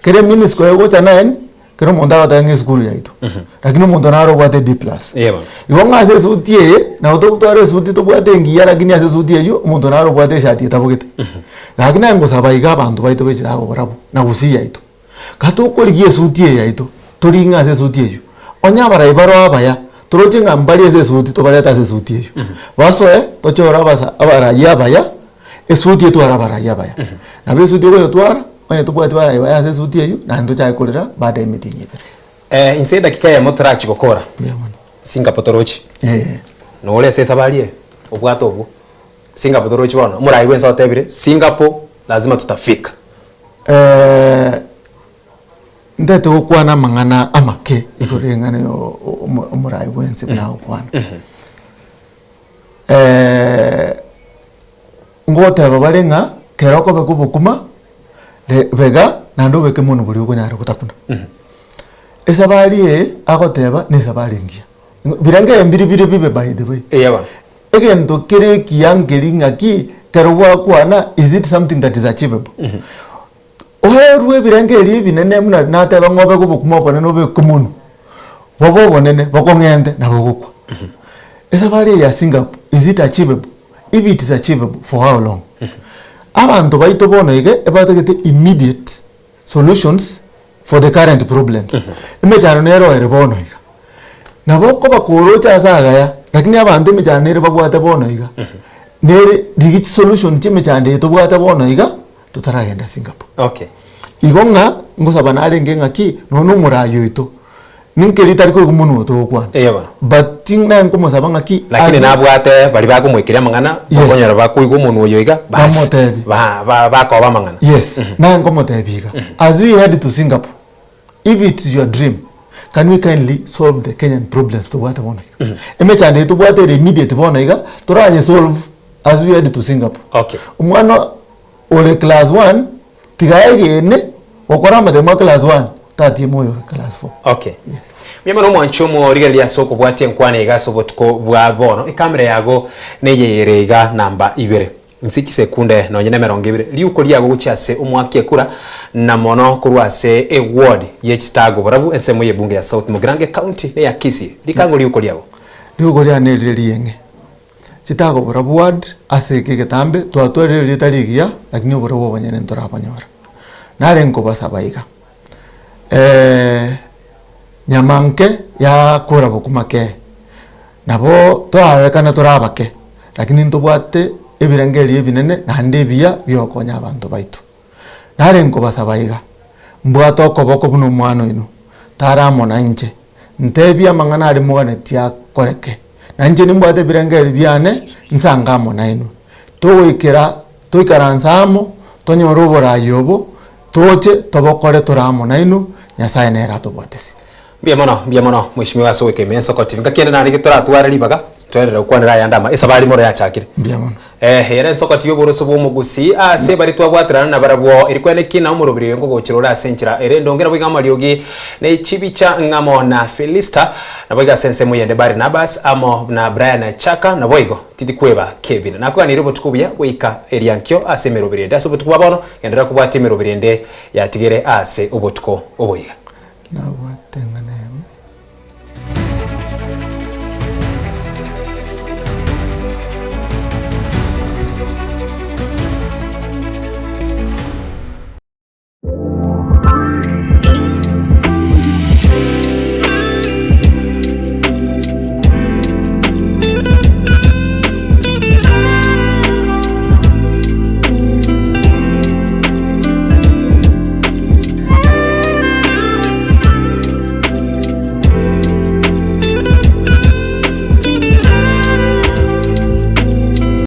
Kere eMinisco egocha nine, kera omonto agoteba ng'a esukuru yaito, lakini omonto naro obwate D plus. Eeh bono. Igo ng'a ase esuti eye, nabo togotwara esuti tobwate engiya lakini ase esuti eywo, omonto naro obwate eshati etabogete. Gaki naye ngosaba iga abanto baito baichire agobarabwo, na gusii yaito, ka tokorigia esuti eye yaito, torie ng'a ase esuti eywo, onye abarai baroo abaya, toroche ng'a mbari ase esuti tobarete ase esuti eywo. Basoe, tochore abasa abarai abaya, esuti etware abarai abaya. Nabo esuti okoyetwara, onye tobwati barai baye ase esuti eywo, naende tochake korera baada ya emetienyi ebere. Eh, inse edakika eyemo torachi gokora, Mbuya mono. Singapore torochi. Eh. Nore ase esabari eye, obwate obwo. Singapore torochi bono, omorai bwense otebire, Singapore lazima tutafika. Eh, ntete gokwana amang'ana amake igoro y'eng'ana ya o- omo- omorai bwense buna agokwana. Ngoteba bare ng'a kera okobeka obokima, re bega naende obeke monwe boria okonyara gotakuna. Esabari eye agoteba na esabari engiya, birengererio mbiri bire bibe by the way. Eya bono. Egento kere ekiya nkeri ng'aki, kero gwakwana is it something that is achievable? Oerwe ebirengererio ebinene buna nateba ng'a obeke obokima obonene obeke omonwe, bobe obonene bokong'ente nabo ogokwa. Esabari eye ya Singapore is it achievable? If it is achievable for how long? Abanto baito bono iga ebatagete immediate solutions for the current problems. Emechando nero ere bono iga. Nabo okoba koroche ase agaya, lakini abanto emechando nere babwate bono iga, nere rigia chisolution chia emechando eye tobwate bono iga, totaragenda Singapore. Okay. Igo ng'a ngosaba narenge ng'aki, nonya na omorai oito, ninki ritari koigwa monwe oyo togokwana. Eeh bono. But naye nkomosaba ng'aki Lakini ase- nabwate baria bakomoikeria amang'ana, Yes. okonyora bakoigwa omonwe oyo iga, bas, Bamotebi. ba- ba- bakoba amang'ana. Yes, naye nkomotebia iga, as we head to Singapore, if it's your dream, can we kindly solve the Kenyan problems tobwate bono iga? Emechando eye tobwate ere immediate bono iga, toranyesolve as we head to Singapore. Okay. Omwana ore class one, tiga aegene gokora amatemo a class one, tatiema oyore class four. Okay. Mbuya mono omwanchi omorigereria ase okobwatia enkwana iga ase obotuko bwa bono. Ekamera yago neye ere iga namba ibere. Inse chisekunde nonye nemerongo ebere riuko riago gochia ase omwaki ekura na mono korwa ase eward ye Chitago borabu ensemo y'ebunge ya South Mugirango ecounty neya Kisii. Rikango riuko riago. Riuko riane rire rieng'e. Chitago borabu ward ase eke egetambe twatwarire erieta rigiya lakini oborabu obonyene ntorabonyora. Nare nkobasaba iga nyama nke yakora bokima kee. Nabo torarorekane tore abake, lakini ntobwate ebirengererio ebinene naende ebiya biogokonya abanto baito. Nare nkobasaba iga, mbwate okoboko buna omwana oino, tara amo nainche, ntebie amang'ana aria moganetie akoreke, na inche nimbwate ebirengererio biane, nsange amo nainwe. Togoikera toikaranse amo, tonyore oboraai obo, toche tobokore tore amo nainwe, Nyasaye nere atobwatesie. Mbuya mono, mbuya mono mweshimiwa ase goika ime ensoko TV. Ngaki ende naende toratware ribaga, toenderere gokwanera ayande ama esabari mono yachakire. Mbuya mono. Eh, ere ensoko TV oboroso bw'omogusii ase baria twabwaterana nabarabwo eri kwene ki na omorobiri oyo nkogochera ore ase enchera ere endonge nabo iga amariogi ne chibicha ng'amo na Felista nabo iga ase ensemo eyende Barnabas amo na Brian Chaka naboigo tindi kweba Kevin. Nakoganirie obotuko obuya goika eriankio ase emeroberi ende ase obotuko bwa bono genderera kobwatia emeroberi ende yatigere ase obotuko oboiga. Nabwate eng'ana.